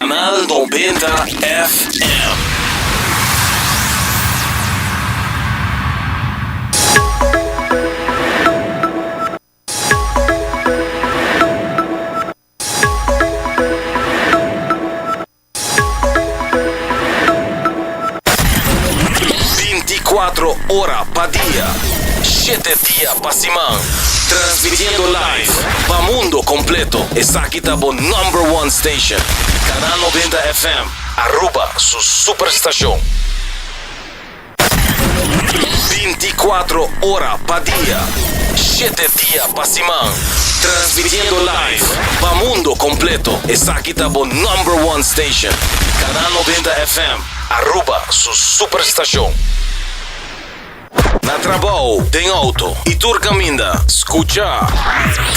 Canal 90 FM. Binticuatro ora pa dia, shete dia pa siman, transmitiendo live pa mundo completo. Esaki ta bo number one station, Canal 90 FM, Aruba su superstacion. Binticuatro ora pa dia, shete dia pa siman, transmitiendo live pa mundo completo. Esaki ta bo number one station, Canal 90 FM, Aruba su superstacion. Na trabou, den auto y tur caminda, scucha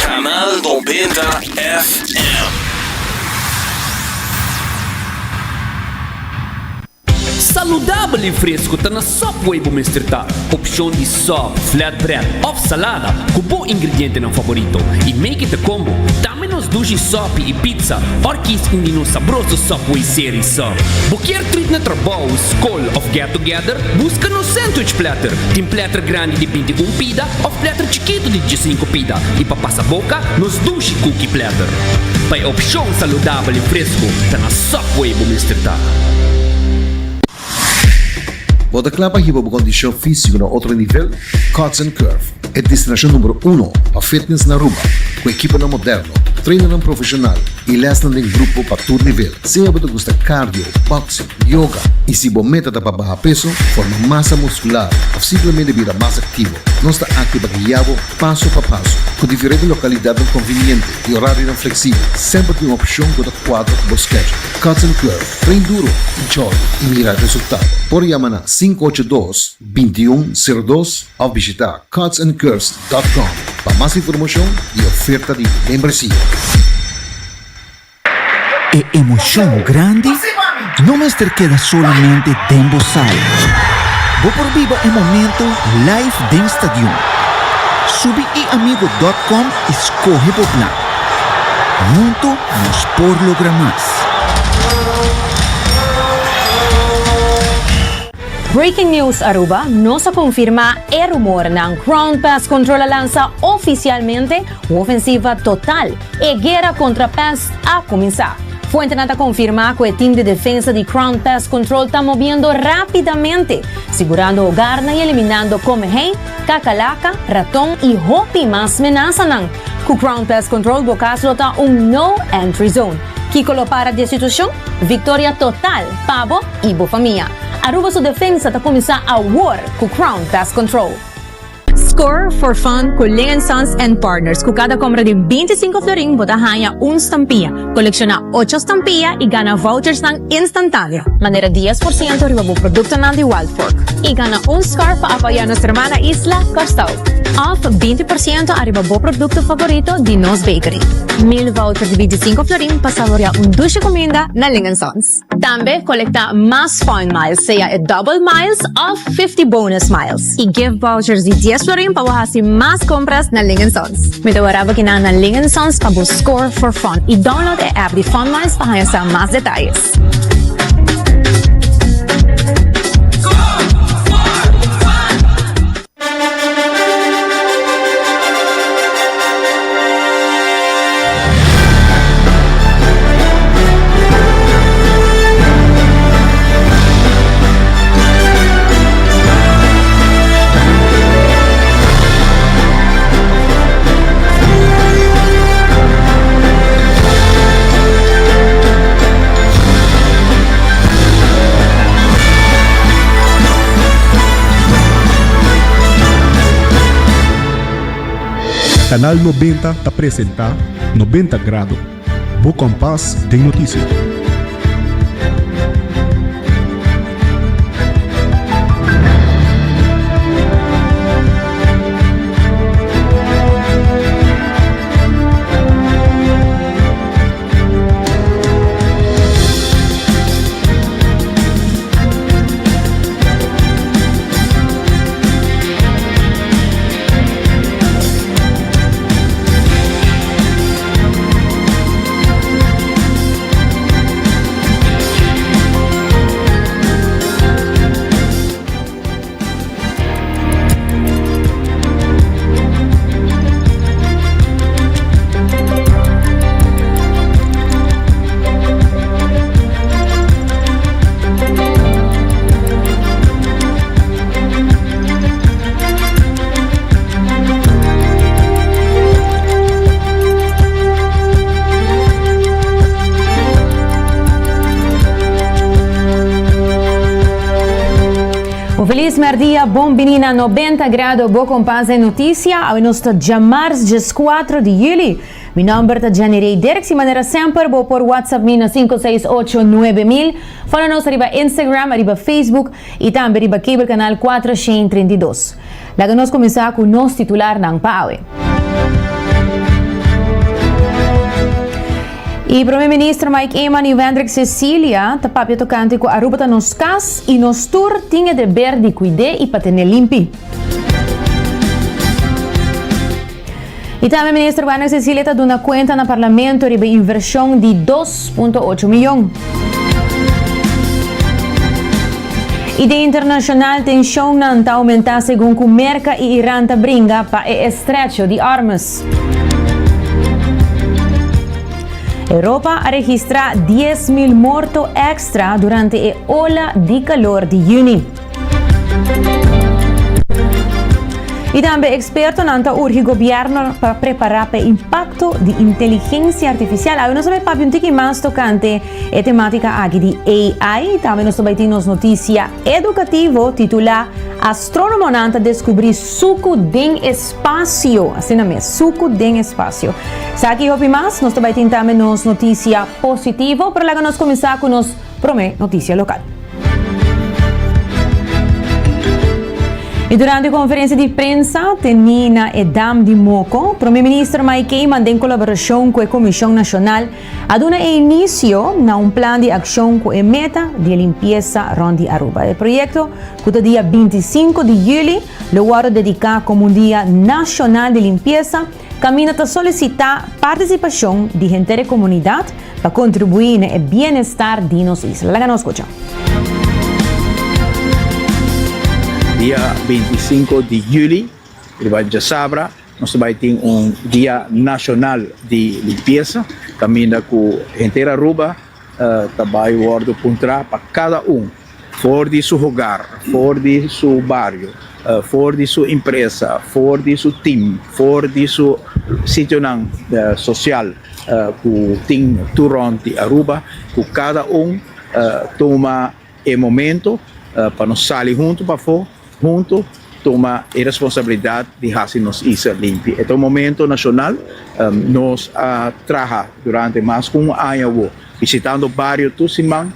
Canal 90 FM. Saludabel i fresku ta na Subway bo mester ta. Opshon di sub, flatbread òf salada ku bo ingredientenan favorito i make it a combo. Tambe nos dushi sopi i pizza òr kis un di nos sabroso Subway Series sub. Bo kier treat na trabou, skol òf get together? Buska nos sandwich platter. Tin platter grandi di 21 pida òf platter chikitu di 15 pida i pa pasa boka nos dushi cookie platter. Pa e opshon saludabel i fresku ta na Subway bo mester ta. Bo ta kla pa hiba bo kondishon físiko na otro nivel? Cuts and Curve, e destinashon numero uno pa fitness na Aruba, ku ekiponan moderno, trainernan profeshonal i lèsnan den grupo pa tur nivel. Sea bo ta gusta cardio, boxing, yoga i si bo meta ta pa baha peso, forma masa muskular òf simplemente bira mas aktivo, nos ta aki pa guia bo paso pa paso. Ku diferente lokalidatnan konviniente i orarionan fleksibel, semper tin un opshon ku ta kuadra ku bo schedule. Cuts and Curve, train duro, enjoy i mira resultado. Por yama na 582 21 02 òf bishitá cutsandcurves dòt com pa mas informashon i oferta di membresia. E emocion grandi no mester keda solamente den bo sala. Bo por biba e momento live den stadion. Subi iamigo dot com y scoge bo plan. Hunto nos por logra mas. Breaking News Aruba, Nos a confirma e rumornan. Crown Pest Control a lansa oficialmente un ofensiva total. E guera contra pest a cuminsa. Fuentenan ta confirma cu e team di defensa di Crown Pest Control ta moviendo rapidamente, sigurando hogarnan y eliminando comehei, cacalaca, raton y hopi mas menasanan. Cu Crown Pest Control bo cas lo ta un no entry zone. Kico lo para di e situacion? Victoria total pa bo y bo famia. Aruba su defensa ta cuminsa awor cu Crown Pest Control. Score for fun cu Ling and Sons and Partners. Cu cada compra di 25 florin bo ta haña un stampia. Colecciona ocho stampia y gana vouchersnan instantaneo. Manera 10% riba bo productonan di Wild Fork. Y gana un scarf pa apoya nos hermana isla, Kòrsou. Of 20% ariba bo producto favorito di nos bakery. Mil voucher di 25 florin pa saborea un dushi cuminda na Ling and Sons. Tambe kolektá mas Fun Miles, sea e Double Miles òf 50 Bonus Miles, i gift vouchers di dies florin pa bo hasi mas kompras na Ling Sons. Mi ta wara bo kinan na Ling Sons pa bo score for fun i download e app di Fun Miles pa haña sa mas detayes. Canal 90 ta presenta 90 Grado, bo kompas den notisia. Un felis merdia, bon bini na 90 Grado, bo kompas den notisia. Awe nos ta djamars 14 di juli. Mi nomber ta Jenny Ray Dirks y manera semper bo por WhatsApp mi na 568 9000. Follow nos ariba Instagram, ariba Facebook y tambe riba cable canal 432. Laga nos kuminsá ku nos titularnan pa awe. E Prome Minister Mike Eman y Wendrick Cecilia ta papia tocante cu Aruba ta nos cas y nos tur tin e deber di cuid'é y pa ten'é limpi. Y tambe Minister Wendrick Cecilia ta duna cuenta na Parlamento riba inversion di 2.8 miyon. Y den internacional tensionnan ta aumenta segun cu Merca y Iran ta bringa pa e Estrecho di Hormuz. Europa a registra 10.000 morto extra durante e ola di calor di juni. Y tambe expertonan ta urgi gobierno pa prepara pa e impacto di inteligencia artificial. Awe nos ta bay papia un tiki mas tocante e tematica aki di AI. Tambe nos ta bay tin nos noticia educativo titula Astronomonan ta descubri sucu den espacio. Asina mes, sucu den espacio. Esaki y hopi mas, nos ta bay tin tambe nos noticia positivo, pero laga nos cuminsa cu nos prome noticia local. Y durante conferencia di prensa teni na e Dam di Moko, Prome Minister Mike Eman den colaboracion cu e Comision Nacional a duna e inicio na un plan di accion cu e meta di e limpieza rond di Aruba. E proyecto, cu ta dia 25 di juli, lo wordo dedica como un dia nacional di limpieza, Caminda ta solicita participacion di henter e comunidad pa contribui na e bienestar di nos isla. Laga nos scucha. Dia 25 di juli, riba djasabra, nos ta bai tin un dia nacional di limpieza, caminda cu henter Aruba ta bai wordo puntra pa cada un for di su hogar, for di su bario, for di su empresa, for di su team, for di su sitionan social cu tin tur rond di Aruba, cu cada un tuma e momento pa nos sali hunto pafo. Hunto tuma e responsabilidad di haci nos isla limpi. E ta un momento nacional. Nos a traha durante mas cu un aña awo visitando bario tur siman,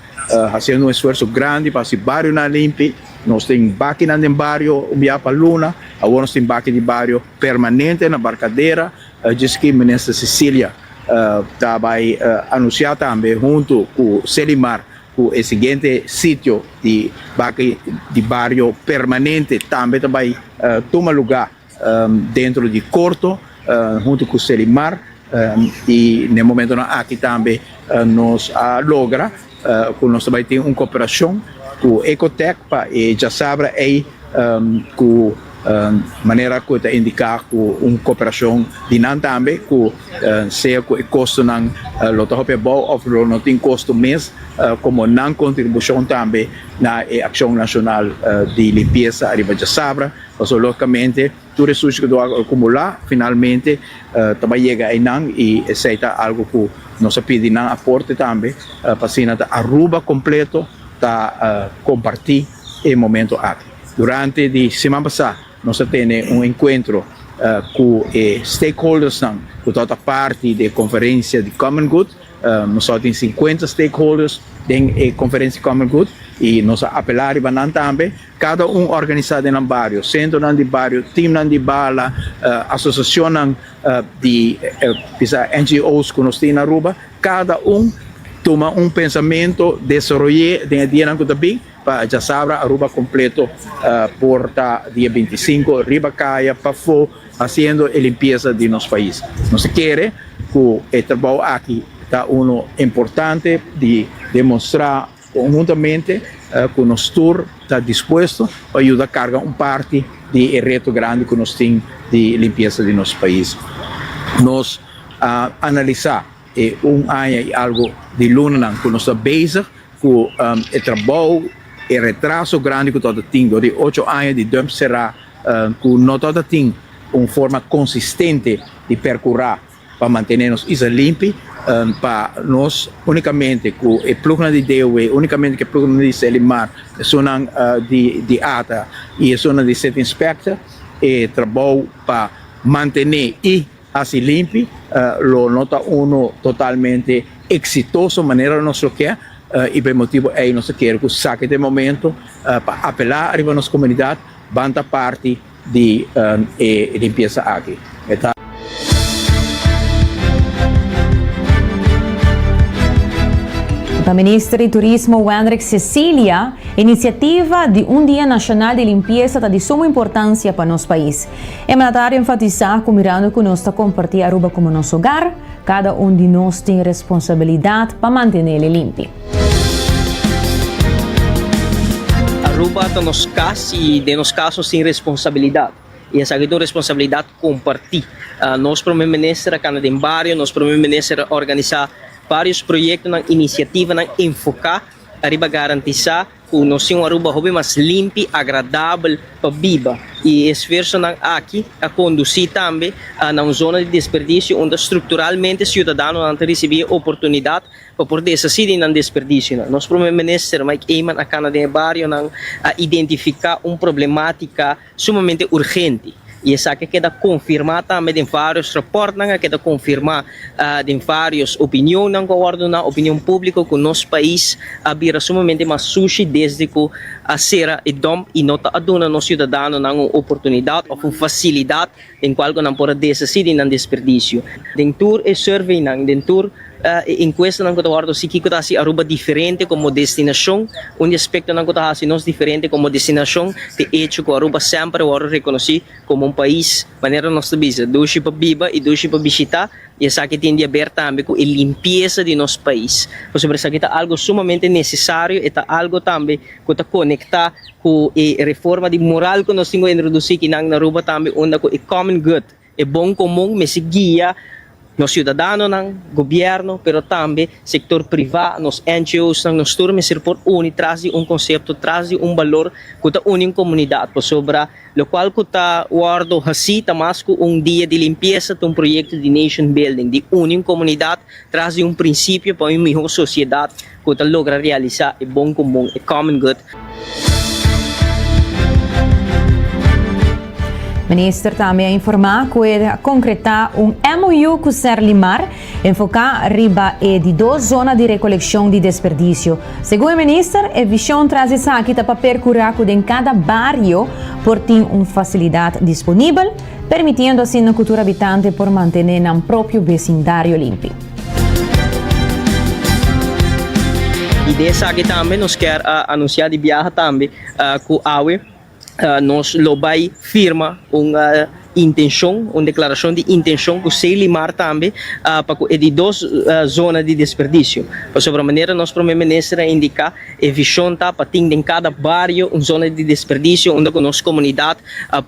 haciendo un esfuerzo grandi pa haci barionan limpi. Nos tin bakinan den bario un bia pa luna. Awor nos tin baki di bario permanente na Barcadera. Djis Minister Cecilia ta bay anuncia tambe hunto cu Selimar ku e siguiente sitio di baki di bario permanente tambe ta bai tuma lugá dentro di korto huntu ku Selimar i na e momentonan aki tambe nos a logra ku nos ta bai tin un koperashon ku Ecotec pa e djasabra ei ku manera ku ta indiká ku un koperashon di nan tambe ku sea ku e kostonan lo ta hopi abou òf lo no tin kosto mes komo nan kontribushon tambe na e akshon nashonal di limpiesa ariba djasabra pasobra lógikamente tur e sushi ku ta wòrdu akumulá finalmente ta bai yega einan i esei ta algu ku nos a pidi nan aporte tambe pa asina ta Aruba kompleto ta kompartí e momento aki. Durante di siman pasá nos a tene un enkuentro ku e stakeholdersnan ku tabata parti di e konferensia di Common Good. Nos tabatin sinkuenta stakeholders den e konferensia di Common Good i nos a apelá riba nan tambe. Kada un organisá den nan bario, sentronan di bario, timnan di bala, asosiashonnan di bisa NGO's ku nos tin na Aruba, kada un tuma un pensamentu, desaroy'é den e dianan ku ta bin. Pa djasabra Aruba completo por ta dia 25 riba caya pafo haciendo e limpieza di nos pais. Nos ta kere cu e trabou aki ta uno importante di demostra conhuntamente cu nos tur ta dispuesto pa yuda carga un parti di e reto grandi cu nos tin di limpieza di nos pais. Nos a analisa e un aña y algo di lunanan cu nos ta bezig Ku e trabou, e retraso grandi ku tabata tin dor di ocho aña di dump será ku no tabata tin un forma konsistente di perkurá pa mantene nos isla limpi, pa nos unicamente cu e plugnan di DOW, unicamente cu e plugnan di Selimar, esunnan di ata y esunnan di City Inspector, e trabou pa mantene y haci limpi lo no ta uno totalmente exitoso manera nos lo ke y pa e motibo ey nos ta kere cu saki ta e momento pa apela ariba nos comunidad ban ta parti di e limpiesa aki. E ta. Pa Minister di Turismo Wendrick Cecilia, inisiativa di un Dia Nashonal di Limpiesa ta di sumo importansia pa nos pais. E mandatario enfatisá ku mirando ku nos ta kompartí Aruba komo nos hogar, kada un di nos tin responsabilidat pa mantenele limpi. Aruba ta nos kas i den nos kas nos tin responsabilidat i esaki ta un responsabilidat kompartí. Nos Prome Minister a kana den bario, nos Prome Minister a organisá vários proyektonan, inisiativanan enfoká ariba garantisá ku nos tin un Aruba hopi mas limpi, agradabel pa biba. I e esfuersonan aki a kondusí tambe na un zona di desperdisio unda strukturalmente siudadanonan ta risibí e oportunidat pa por deshasí di nan desperdisionan. Nos Prome Minister Mike Eman a kana den e barionan a identifiká un problematika sumamente urgente i esaki a keda konfirmá tambe den vários rapòrtnan, a keda konfirmá den vários opinionnan ku a wòrdu duna opinion públiko ku nos pais a bira sumamente mas sushi desde ku a sera e dòmp i no ta a duna nos siudadanonan un oportunidat òf un fasilidat den kual ku nan por a deshasí di nan desperdisio. Den tur e surveynan, den tur e enkuestanan ku ta wòrdu hasi kiko ta hasi Aruba diferente komo destinashon, un di aspektonan ku ta hasi nos diferente komo destinashon ta e echo ku Aruba semper a wòrdu rekonosí komo un pais, manera nos ta bisa, dushi pa biba i dushi pa bishitá, i esaki tin di aber tambe ku e limpiesa di nos pais. Pasobra esaki ta algu sumamente nesesario, e ta algu tambe ku ta konektá ku e reforma di moral ku nos tin ku introdusí kinan na Aruba tambe unda ku e common good, e bon komun mester guia nos siudadanonan, gobièrnu, pero tambe sektor privá, nos NGOsnan, nos tur mester por uni tras di un konsepto, tras di un balor ku ta uni un komunidat pasobra lokual ku ta wòrdu hasí ta mas ku un dia di limpiesa, ta un proyekto di nation building, di uni un komunidat tras di un prinsipio pa un mihó sosiedat. Ku ta logra realisá e bon komun, e common good. Minister tambe a informá ku e a konkretá un MOU ku Serlimar enfoká riba e di dos zona di rekolekshon di desperdisio. Segun e minister, e vishon tras esaki ta pa perkurá ku den kada bario por tin un fasilidat disponibel, permitiendo asina ku tur habitante por mantené nan propio besindario limpi. I den esaki tambe nos kier a anunsiá di biaha tambe ku awe nos lo bai firma un intenshon, un deklarashon di intenshon ku Selimar tambe pa ku e di dos zona di desperdisio. Pasobra manera nos Prome Minister a indiká E vision ta pa tin den cada bario un zona di desperdicio unda cu nos comunidad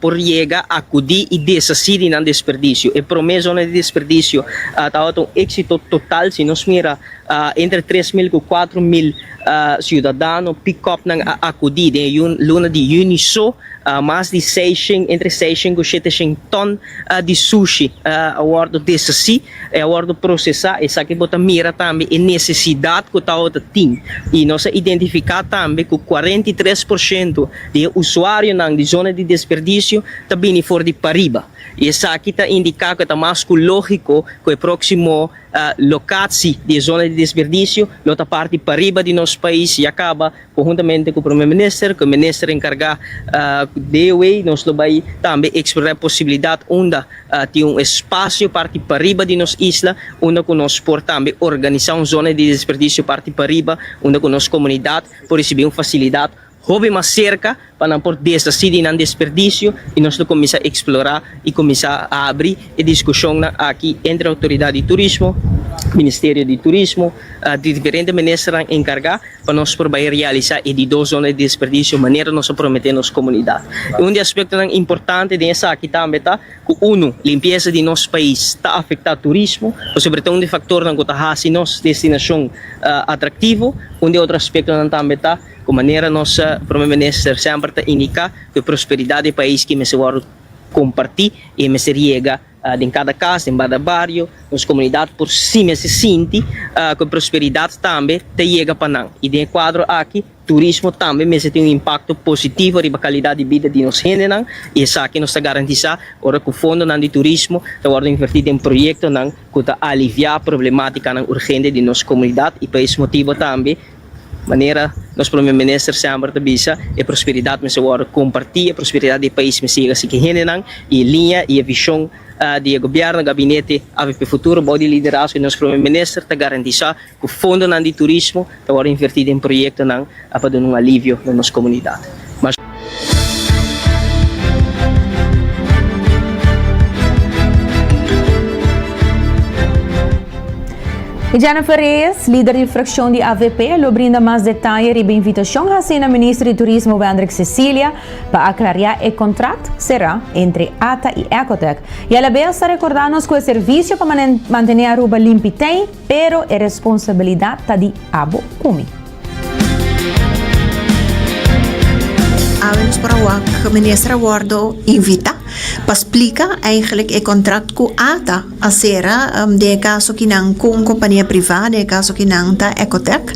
por yega, acudi y deshaci di nan desperdicio. E prome zona di desperdicio tabata un exito total, si nos mira entre 3000 cu 4000 ciudadano pick-upnan a acudi den e luna di juni so. Mas di seishen, entre seishen ku sheteshen tòn di sushi a wòrdu deshasí, e a wòrdu prosesá. Esaki bo ta mira tambe e nesesidat ku tabata tin. I nos a identifiká tambe ku 43% di e usuarionan di zona di desperdisio ta bini for di pariba. I esaki ta indiká ku e ta mas ku lógiko ku e próksimo lokatsi di e zona di desperdisio lo ta parti pariba di nos pais. Ya kaba Conhuntamente cu Prome Minister, cu e Minister encarga cu DOW, nos lo bay tambe explora e posibilidad unda tin un espacio parti pariba di nos isla, unda cu nos por tambe organisa un zona di desperdicio parti pariba, unda cu nos comunidad por ricibi un facilidad hopi mas cerca pa nan por deshaci di nan desperdicio y nos lo cuminsa explora y cuminsa habri e discusionnan aki entre autoridad di turismo, Ministerio di Turismo, diferente ministernan encarga. pa nos por bai realisá e di dos zona di desperdisio manera nos a prometé nos komunidat. Un di aspektonan importante den esaki tambe ta ku unu, limpiesa di nos pais ta afektá turismo, pasobra ta un di faktornan ku ta hasi nos destinashon atraktivo. Un di otro aspektonan tambe ta ku manera nos Prome Minister semper ta indiká ku e prosperidat di e pais ki mester wòrdu kompartí i e mester yega. Den kada kas, den bada bario, nos komunidat por si mester sinti ku e prosperidat tambe ta yega pa nan. I den e kuadro aki, turismo tambe mester tin un impakto positivo riba kalidat di bida di nos hendenan i esaki nos ta garantisá ora ku fondonan di turismo ta wòrdu invertí den proyektonan ku ta aliviá problemátikanan urgente di nos komunidat i pa es motibo tambe Manera nos Prome Minister semper ta bisa, e prosperidat mester wòrdu kompartí, e prosperidat di e pais mester yega si ki hendenan i e liña i e vishon di e gobièrnu, Gabinete avp Futuro bou di liderazgo di nos Prome Minister ta garantisá ku fondonan di turismo ta wòrdu invertí den proyektonan pa duna un alivio na nos komunidat. Y Jennifer Reyes, lider di fraccion di avp, lo brinda mas detaye riba invitacion haci na Minister di Turismo Wendrick Cecilia pa aclaria e contract cera entre ata y Ecotech. Y alabes ta recorda nos cu e servicio pa mantene Aruba limpi tey, pero e responsabilidad ta di abo cu mi. Awe nos por a wak minister a wordo invita pa splica eigenlijk e contract cu ata a cera den e caso kinan cu un compania priva, den e caso kinan ta Ecotec,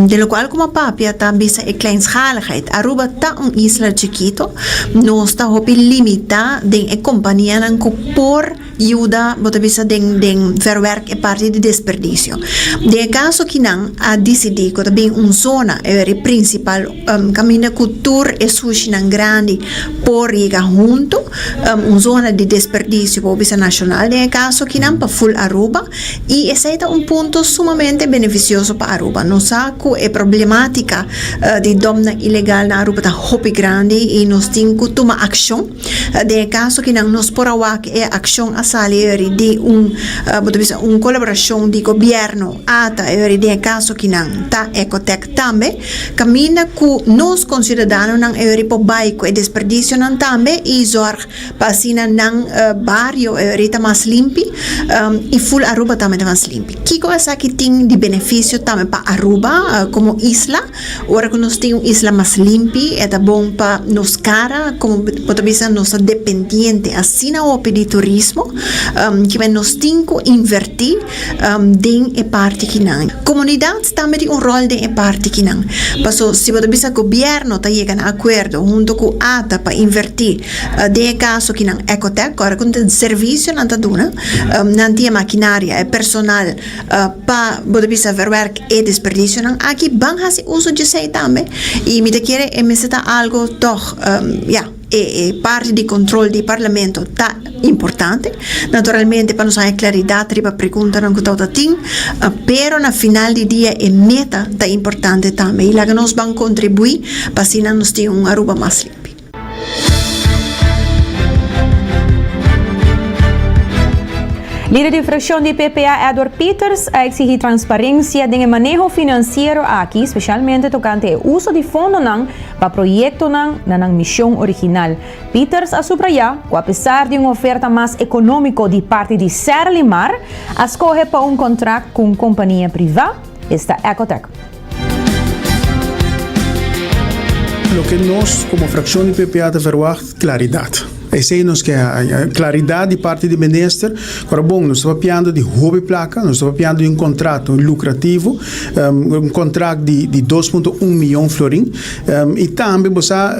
den locual como a papia ta bisa e kleinschaligheid. Aruba ta un isla chikito, nos ta hopi limita den e companianan cu por Yuda, bo ta bisa den den verwerk e parti di desperdicio. Den e caso ki nan a dicidi cu ta bin un zona, e area principal, caminda cu tur e sushinan grandi por yega hunto, un zona di desperdicio bo bisa nacional den e caso ki nan pa full Aruba, y esey ta un punto sumamente beneficioso pa Aruba. Nos sa cu e problematica di domnan ilegal na Aruba ta hopi grandi y nos tin cu tuma accion. Den e kaso kinan nos por a wak e akshon a sali eri di un, bo ta bisa, un kolaborashon di gobièrnu, ata eri den e kaso kinan ta Ecotec tambe, kaminda ku nos konsiudadanonan eri por bai ku e desperdisionan tambe i zòrg pa asina nan bario eri ta mas limpi i ful Aruba tambe ta mas limpi. Kiko esaki tin di benefisio tambe pa Aruba komo isla? Ora ku nos tin un isla mas limpi, e ta bon pa nos kara, komo bo ta bisa nos ta dependiente asina hopi di turismo, kimen nos tin ku invertí den e parti kinan. Komunidat tambe tin un ròl den e parti kinan. Paso si bo ta bisa gobièrnu ta yega na akuerdo huntu ku ata pa invertí den e kaso kinan Ecotec, ora ku servisionan ta duna, nan tin e makinaria, e personal. Pa bo ta bisa verwerk e desperdicionan aki ban haci uso djesey tambe y mi ta kere e mester ta algo toch ya e e parti di control di parlamento ta importante naturalmente pa nos haña claridad riba preguntanan cu tawata tin pero na final di dia e meta ta importante tambe y laga nos ban contribui pa asina nos tin un Aruba mas limpi. Lider di fraccion di PPA Edward Pieters a exigi transparencia den e maneho financiero aki, specialmente tocante e uso di fondonan pa proyectonan na nan mision original. Pieters a subraya cu apesar di un oferta mas economico di parti di Serlimar, a scoge pa un contract cu un compania priva, esta Ecotec. Loke nos komo frakshon di PPA ta verwagt, klaridat. Esei nos ke haña, klaridat di parti di minister. Ora bon, nos ta papiando di hopi plaka, nos ta papiando di un kontrato lukrativo, un kontrakt di di dos punto un miyon florin. I tambe bo sa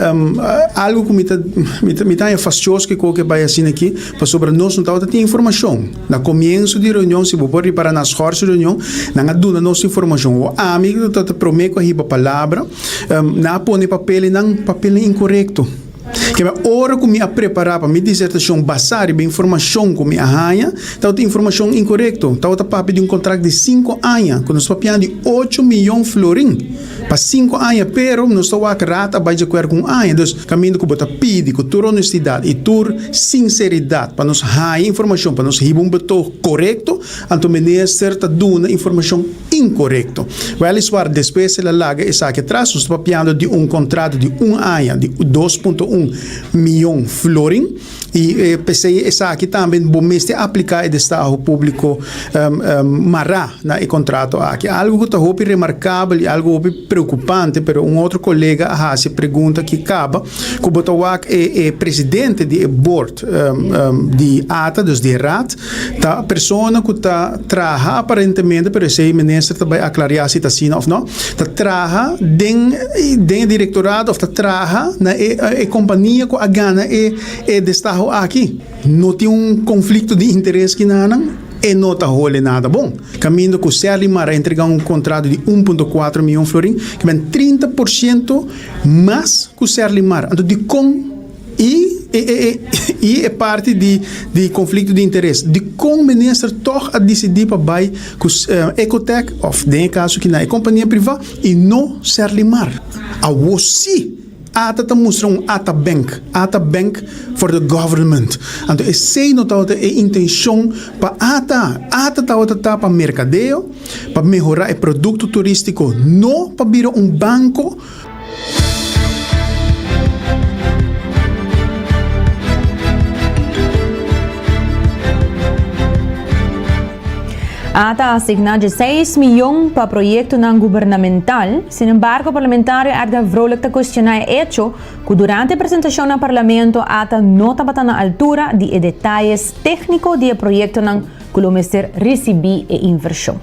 algu ku mi ta mi ta haña fastios ku e koke bai asina aki, pasobra nos no tabata tin informashon. Na komienso di reunion, si bo por ripara na schorse reunion, nan a duna nos informashon. O ami ku ta promé ku a hiba palabra, nan a pone papelnan, papelnan inkorekto. Keme ora ku mi a prepará pa mi disertashon basá riba informashon ku mi a haña, tabata informashon inkorekto. Tabata papia di un kontrakt di sinku aña, ku nos papian di ocho miyon florin pa sinku aña, pero nos ta wak rat a bai djakuer ku un aña. Dus, kaminda ku bo ta pidi ku tur honestidat i tur sinseridat pa nos haña informashon, pa nos hiba un betoog korekto, anto minister ta duna informashon inkorekto. Weliswaar despues el a laga esaki atras, nos ta papiando di un kontrato di un aña di dos punto un miyon florin i p'esei esaki tambe bo mester apliká e destaho públiko mará na e kontrato aki. Algu ku ta hopi remarkabel i algu hopi. preocupante, pero un otro colega a haci e pregunta aki caba, cu bo ta wak e e presidente di e board di ata, dus di e raad, ta persona cu ta traha aparentemente, pero esey minister ta bay aclaria si ta asina of no, ta traha den den e directorado of ta traha na e e compania cu a gana e e destaho aki. No tin un conflicto di interes kinanan? E no ta hole nada bon. Caminda cu Serlimar a entrega un contrato di un punto cuatro miyon florin, ke ben 30% mas cu Serlimar. Anto dicon y y e parti di di conflicto di interes? Dicon minister toch a dicidi pa bay cu Ecotech of den e caso aki na e compania priva y no Serlimar? Awo si! Ata ta mustra un ata bank, ata bank for the government. Anto esey no tabata e intencion pa ata. Ata tabata ta pa mercadeo, pa mehora e producto turistico, no pa bira un banco. Ata a asigna dieseis miyon pa proyectonan gubernamental. Sin embargo, parlamentario Edgar Vrolijk ta cuestiona e hecho cu durante e presentacion na Parlamento ata no tabata na altura di e detayes tecnico di e proyectonan cu lo mester ricibi e inversion.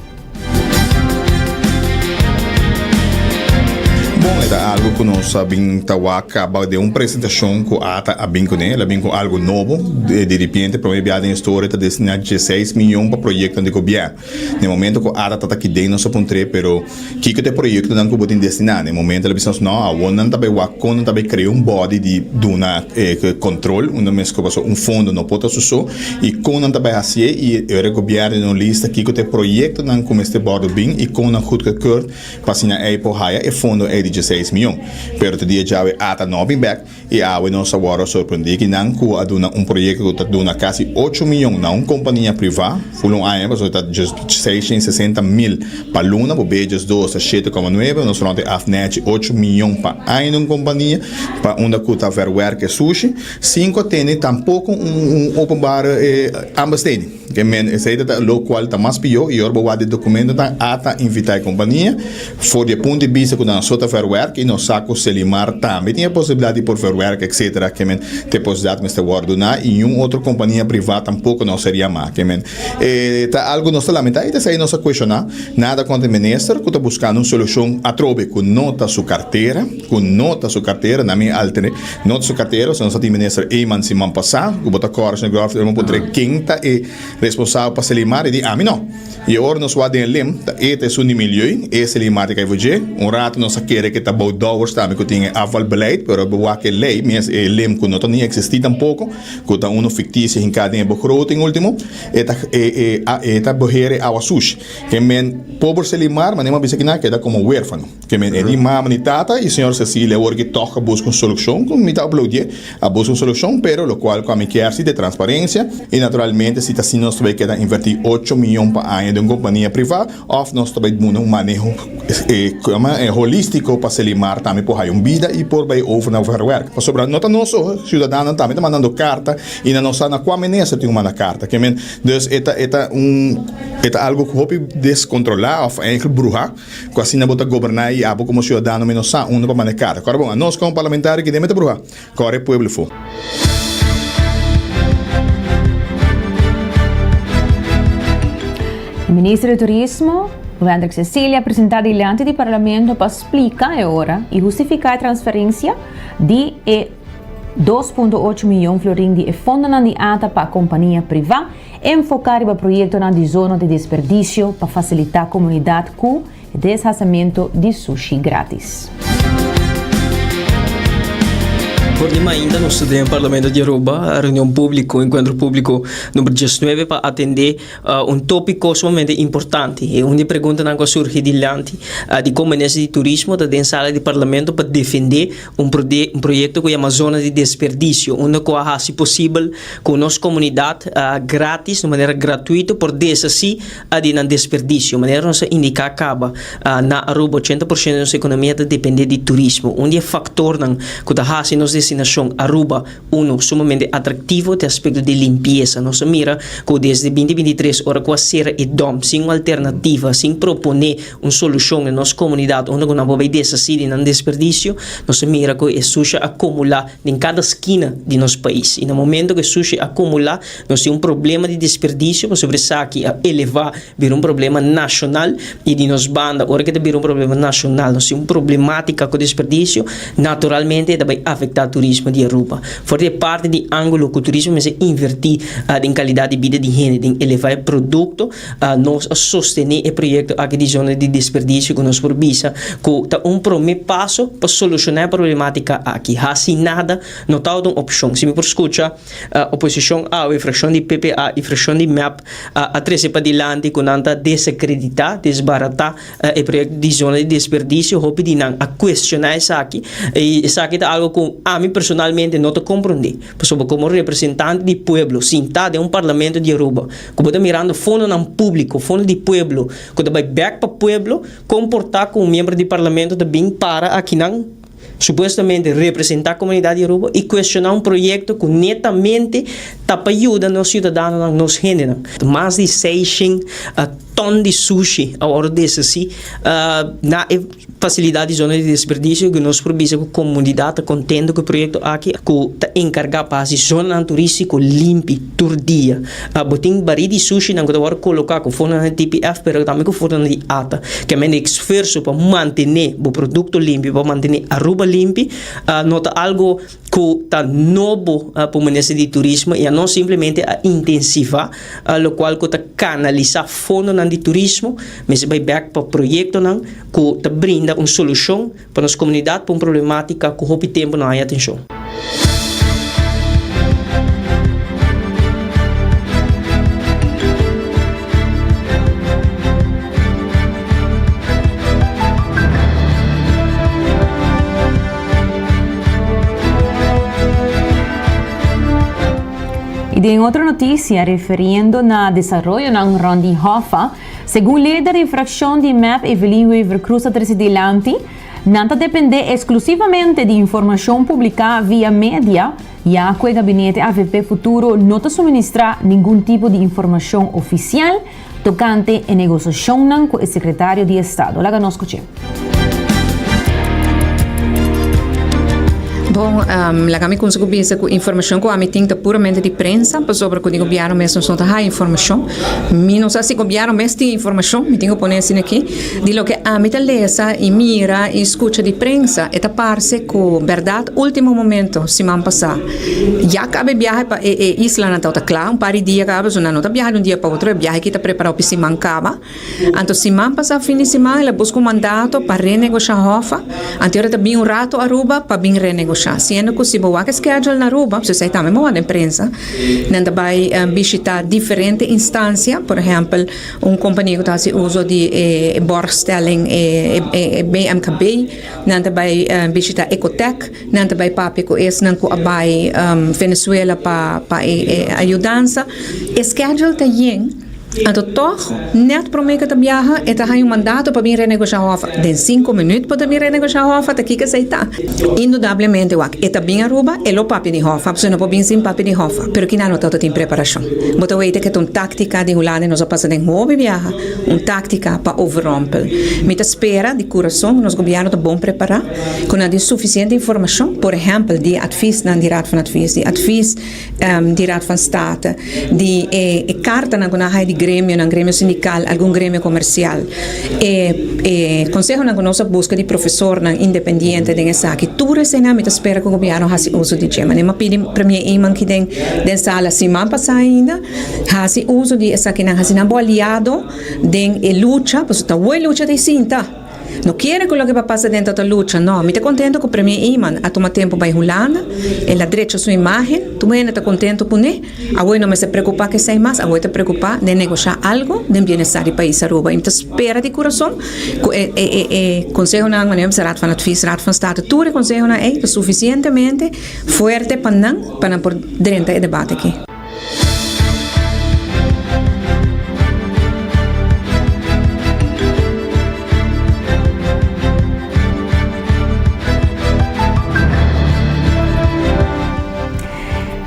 Bon, e ta algo cu nos a bin ta wak caba den un presentacion cu ata a bin cune. El a bin cu algo nobo, di ripiente prome bia den historia ta destina dieseis miyon pa proyectonan di gobierno. Den momento cu ata ta aki den nos a puntr'é, pero kico ta e proyectonan cu bo tin destiná? Den momento el a bisa nos, no, awor nan ta bay wak con nan ta bay crea un body di duna e control, unda mes cu pasobra un fondo no por ta su so, y con nan ta bay hacié, y ora e gobierno duna un lista kico ta e proyectonan cu mester wordo bin y con nan goedgekeurd pa asina ey por haya e fondo ey di dieseis miyon. Pero te dia djawe ata no a bin bek. I awe nos a wòrdu sorprendí ki nan ku a duna un proyekto ku ta duna kasi ocho miyon na un kompania privá, ful un aña pasobra ta djes 660 mil pa luna, bo bee djes dos ta 7,9, nos rònt e af nèchi 8 miyon pa aña di un kompania pa unda ku ta verwerk e sushi, sin ku a tene tampoko un openbare aanbesteding. Ke men esei ta lo kual ta mas pió i ora bo wak di dokumentonan a ta invitá e kompania for di e punto di bista ku nan so ta verwerk i nos sa ku Selimar tambe tin e posibilidat di por verwerk etsetera ke men te posibilidat mester wòrdu duná i niun otro kompania privá tampoko no ser yamá ke men e ta algu nos ta lamentá i ta esei nos a kueshoná nada kontra e minister ku ta buskando un solushon atrobe ku no ta su kartera ku no ta su kartera na mi altere No ta su cartera, nos a tin minister Eman siman pasa, cu bo ta corre señor Groffield, el bo puntra ken ta e responsabel pa Selimar, e di ami no. Y e ora nos wak den e lim, ta e ta esun di milieu, e Selimar ta cay for dje. Un rato nos a kere cu ta bou Dowers tambe cu tin e afvalbeleid, pero bo wak e ley mes, e lim cu no ta ni existi tampoco, cu ta uno ficticio hinca den e begroting ultimo, e ta e e ta beheer e awa sushi. Ke men pober Selimar, manera mi a bisa kinan, keda como huerfano. Ke men e ni mama ni tata i señor Cecilia awor ki tòg a buska un solushon ku mi ta aplaudié, a buska un solushon pero lokual ku ami kier si ta e transparensia i naturalmente si ta asina nos ta bai keda invertí ocho miyon pa aña den un kompania privá òf nos ta bai duna un maneho holístiko pa Selimar tambe por haya un bida i por bai over na verwerk pasobra no ta nos so siudadanonan tambe ta mandando karta i nan no sa na kua minister tin ku manda karta ke men dus e ta e ta un e ta algu hopi deskontrolá òf eigenlijk bruhá. Ku asina bo ta goberná i abo komo siudadano mi no sa unda pa manda e karta. Kòrda bon, anos komo parlamentario ki den mester bruha? Kòrda e pueblo fo. E minister di Turismo, Wendrick Cecilia, a presenta dilanti di Parlamento pa splica e ora y hustifica e transferencia di e 2.8 miyon florin di e fondonan di ata pa compania priva Enfoká riba proyektonan di zona di desperdisio pa fasilitá komunidat ku deshasamentu di sushi grátis. For di mainta nos ta den Parlamento di Aruba, reunion publico, encuentro publico number 19 pa atende un topico sumamente importante. E un di preguntanan cu a surgi dilanti di con Minister di Turismo ta den sala di Parlamento pa defende un proyecto cu yama Zona di Desperdicio, unda cu a haci posibel cu nos comunidad gratis, di manera gratuito por deshaci di nan desperdicio. Manera nos a indica caba, na Aruba 80% di nos economia ta depende di turismo. Un di e factornan cu ta haci nos. destinashon Aruba uno sumamente atractivo te aspecto di limpieza. Nos a mira cu desde binti 23 ora cu a cera e dump sin un alternativa, sin propone un solucion den nos comunidad unda cu nan por bay deshaci di nan desperdicio, nos a mira cu e sushi a acumula den cada skina di nos pais. Y na momento cu e sushi acumula, nos tin un problema di desperdicio pasobra esaki a eleva bira un problema nacional y di nos banda ora cu ta bira un problema nacional nos tin un problematica cu desperdicio, naturalmente e ta bay afecta turismo di Aruba. For di e parti di angulo cu turismo mester inverti den calidad di bida di hende, den eleva e producto, nos a sostene e proyecto aki di zona di desperdicio cu nos por bisa cu ta un prome paso pa soluciona e problematica aki. Haci nada no ta un opcion. Si mi por scucha oposicion awe, fraccion di PPA y fraccion di mep a trece padilanti cu nan ta desacredita, desbarata e proyecto di zona di desperdicio, hopi di nan a cuestiona esaki y esaki ta algo cu ami personalmente no ta comprende, pasobra como representante di pueblo sinta den un parlamento di Aruba cu bo ta mirando fondonan publico, fondo di pueblo cu ta bay bek pa pueblo, con por ta cu un miembro di parlamento ta bin para akinan supuestamente representa comunidad di Aruba y cuestiona un proyecto cu netamente ta pa yuda nos ciudadanonan, nos hendenan. Mas di seishen ton di sushi a wordo deshaci na e facilidad di zona di desperdicio cu nos por bisa cu comunidad ta contento cu e proyecto aki cu ta encarga pa haci zonanan turistico limpi tur dia. Bo tin bari di sushinan cu ta wordo coloca cu fondonan di TPF pero tambe cu fondonan di ata. Kemende e esfuerso pa mantene bo producto limpi, pa mantene Aruba limpi no ta algo cu ta nobo pa Minister di Turismo y anos simplemente a intensiva locual cu ta canalisa fondonan di turismo mester bay bek pa proyectonan cu ta brinda un solucion pa nos comunidad pa un problematica cu hopi tempo no haya atencion. Y den otro noticia referiendo na desaroyonan rond di Hoffa, Segun lider di fraccion di mep Evelyn Wever-Croes a trece dilanti, nan ta depende exclusivamente di informacion publica via media, ya cu e gabinete avp Futuro no ta suministra ningun tipo di informacion oficial tocante e negociacionnan cu e secretario di Estado. Laga nos scuch'e. Bon, laga mi cuminsa cu bisa cu informacion cu ami tin ta puramente di prensa, pasobra cu di gobierno mes nos no ta haya informacion. Mi no sa si gobierno mes tin informacion, mi tin cu pone asina aki. Di loke ami ta lesa y mira y scucha di prensa, e ta parce cu berdad ultimo momento, siman pasa, ya caba e biahe pa e e islanan tabata cla, un par di dia caba, pasobra nan no ta biaha di un dia pa otro, e biahe aki ta prepara hopi siman caba. Anto siman pasa fin di siman el a busca un mandato pa renegosha Hoffa, anto ora ta bin un rato Aruba pa bin renegosha, siendo cu si bo wak e schedule na Aruba, pasobra esai tambe bo wak den prensa, nan ta bai bishita diferente instancia, por ehempel un compania cu ta haci uso di e borgstelling e BMKB, nan ta bai bishita Ecotec, nan ta bai papia cu esnan cu a bai Venezuela pa pa e ayudansa, e schedule ta yen. Anto tòg, nèt promé ku e ta biaha, e ta haña un mandato pa bin renegoshá Hòf. Den sinku minüt bo ta bin renegoshá Hòf, ta kiko esei ta? Indudablemente, wak, e ta bin Aruba, e lo papia di Hòf, pasobra no por bin sin papia di Hòf. Pero kina no tabata tin preparashon. Bo ta weta ku e ta un táktika di Hulanda i nos a pasa den hopi biaha, un táktika pa overrompel. Mi ta spera di kurason ku nos gobièrnu ta bon prepará, ku nan tin sufisiente informashon, por ehèmpel, di e atvisnan di Raad van Advies, di atvis. di Raad van State, di e e kartanan ku nan a haya di gremionan, gremio sindikal, algun gremio komersial, e e konsehonan ku nos a buska di profesornan independiente den esaki, tur eseinan mi ta spera ku gobièrnu hasi uso di dje. Manera mi a pidi Premier Eman aki den den sala siman pasá ainda, hasi uso di esakinan, hasi nan bo aliado den e lucha, pasobra ta wou e lucha ta e sinta. No kere ku loke pa pasa den ta ta lucha, no. Mi ta kontento ku Premier Eman a tuma tempu bai Hulanda, el a drecha su imagen, tur hende ta kontento kuné. Awor e no mester preokupá ku esei mas, awor e ta preokupá den negoshá algu den bienestar di pais Aruba. I mi ta spera di kurason ku e e e e konsehonan, manera mi bisa Raad van Advies, Raad van State, tur e konsehonan ei ta sufisientemente fuerte pa nan, pa nan por drenta e debate aki.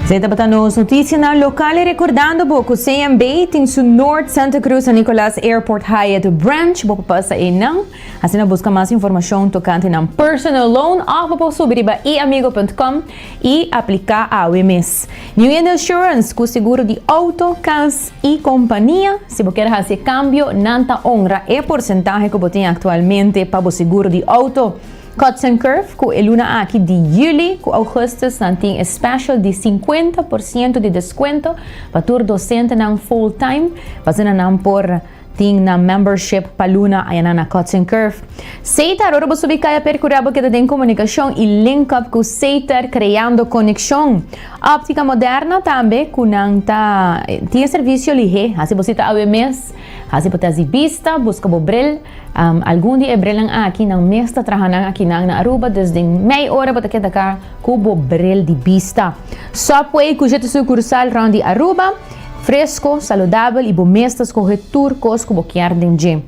Esei tabata nos noticianan local y recordando bo cu CMB tin su Noord Santa Cruz San Nicolas Airport Hyatt Branch, bo por pasa eynan asina busca mas informacion tocante nan personal loan of bo por subi riba eamigo.com y aplica awe mes. New India Assurance cu seguro di auto, cas y compania, si bo kier haci e cambio nan ta honra e porcentahe cu bo tin actualmente pa bo seguro di auto. Cuts and Curve ku e luna aki di juli ku augustus nan tin e special di 50% di descuento pa tur docentenan full time pa asina nan por tin nan membership pa luna ayanan na Cuts and Curve. Seitar ora bo subi kaya percura bo keda den comunicacion y link up ku Seitar creando conexion. Optica Moderna tambe ku nan ta tin e servicio lihe hasi bo cita awe mes hasi bo test di bista busca bo bril. Algun di e brelnan aki nan mes ta traha nan akinan na Aruba, dus den mei ora bo ta keda ka ku bo brel di bista. Subway ku shete sukursal rònt di Aruba, fresko, saludabel i bo mes ta skohe tur kos ku bo kier den dje.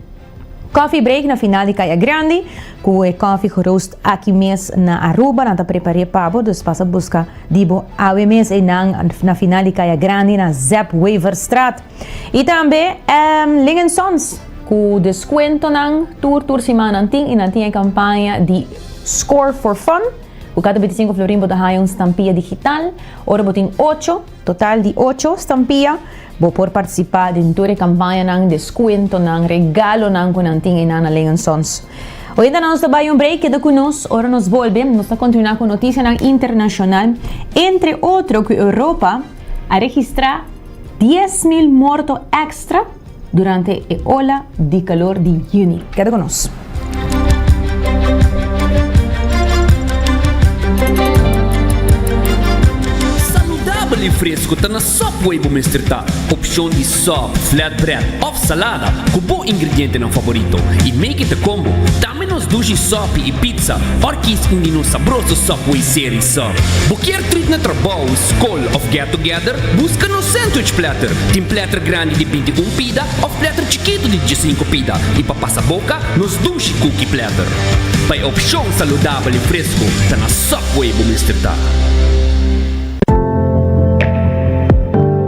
Coffee break na final di Kaya Grandi, ku e kòfi geroost aki mes na Aruba nan ta prepar'é pa bo, dus pasa buska di bo awe mes einan na final di Kaya Grandi na Zep Weverstraat. I tambe Ling and Sons ku deskuentonan tur tur siman nan tin i nan tin e kampaña di Score for Fun ku kada 25 florin bo ta haña un stampia digital. Ora bo tin ocho, total di ocho stampia, bo por partisipá den tur e kampañanan, deskuentonan, regalonan ku nan tin einan na Ling and Sons. Oinda nos ta bai un break, keda ku nos. Ora nos bolbe nos ta kontinuá ku notisianan internashonal, entre otro ku Europa a registrá 10,000 morto extra durante e ola di calor di juni. Keda cu nos. Saludabel y fresco ta na Subway bo mester ta. Opcion di sub, flatbread of salada cu bo ingredientenan favorito y make it a combo. Tambe nos dushi sopi y pizza or kies un di nos sabroso Subway Series sub. Bo kier treat na trabou, scol of get together? Busca nos sandwich platter. Tin platter grandi di 21 pida of platter chikito di 15 pida. Y pa pasa boca, nos dushi cookie platter. Pa e opcion saludabel y fresco, ta na Subway bo mester ta.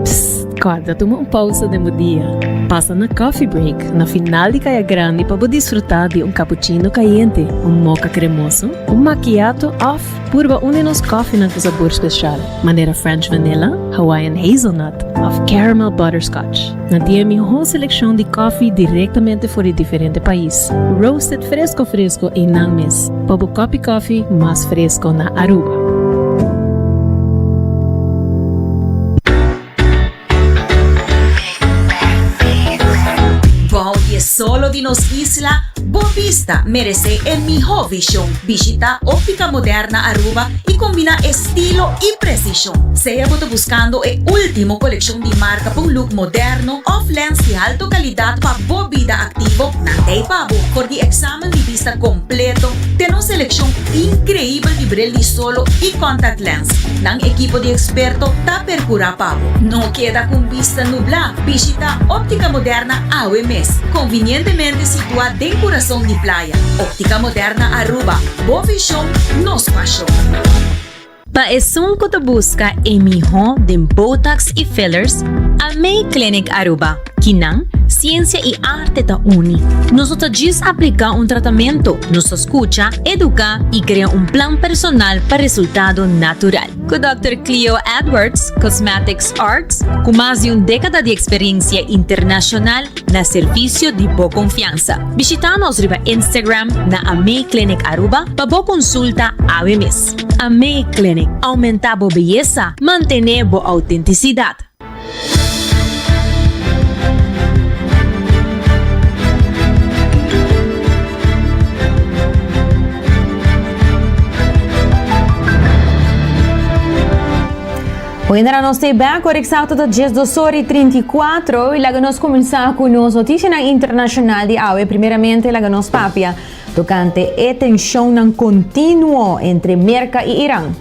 Psst, corda tuma un pausa den bo dia. Pasa na Coffee Break na final di Caya Grandi pa bo disfruta di un cappuccino cayente, un mocha cremoso, un macchiato of Purba un di nos kòfinan ku sabor speshal, manera French Vanilla, Hawaiian Hazelnut òf Caramel Butterscotch. Nan tin e mihó selekshon di kòfi direktamente for di diferente pais, roasted fresko fresko einan mes, pa bo kòpi kòfi mas fresko na Aruba. Bou di e solo di nos isla, bo bista meresé e mihó vishon. Bishitá Óptica Moderna Aruba i kombiná estilo i presishon. Sea bo ta buskando e último kolekshon di marka pa un look moderno òf lens di alto kalidat pa bo bida aktivo, nan t'ei pa bo. For di eksamen di bista kompleto te nos selekshon inkreibel di bril di solo i contact lens, nan ekipo di eksperto ta percura pa bo. No keda cu un bista nubla, bishita Optica Moderna awe mes, convinientemente situa den curason di playa. Optica Moderna Aruba, bo vision, nos pasion. Pa esun cu ta busca e miho den Botox y fillers, Amei Clinic Aruba. Kinan, ciencia y arte ta uni. Nos no ta djis aplica un tratamento, nos ta scucha, educa y crea un plan personal pa resultado natural. Ku Dòkter Cleo Edwards, Cosmetics Arts, ku mas di un dékada di eksperensia internashonal na servisio di bo konfiansa. Bishitá nos riba Instagram na Amei Clinic Aruba pa bo konsulta awe mes. Amei Clinic, oumentá bo beyesa, mantené bo outentisidat. Hoy nos ta back, ora exacto ta 12 ora y 34 y laga nos cuminsa cu nos noticianan internacional di awe. Primeramente laga nos papia tocante e tensionnan continuo entre Merca y Iran.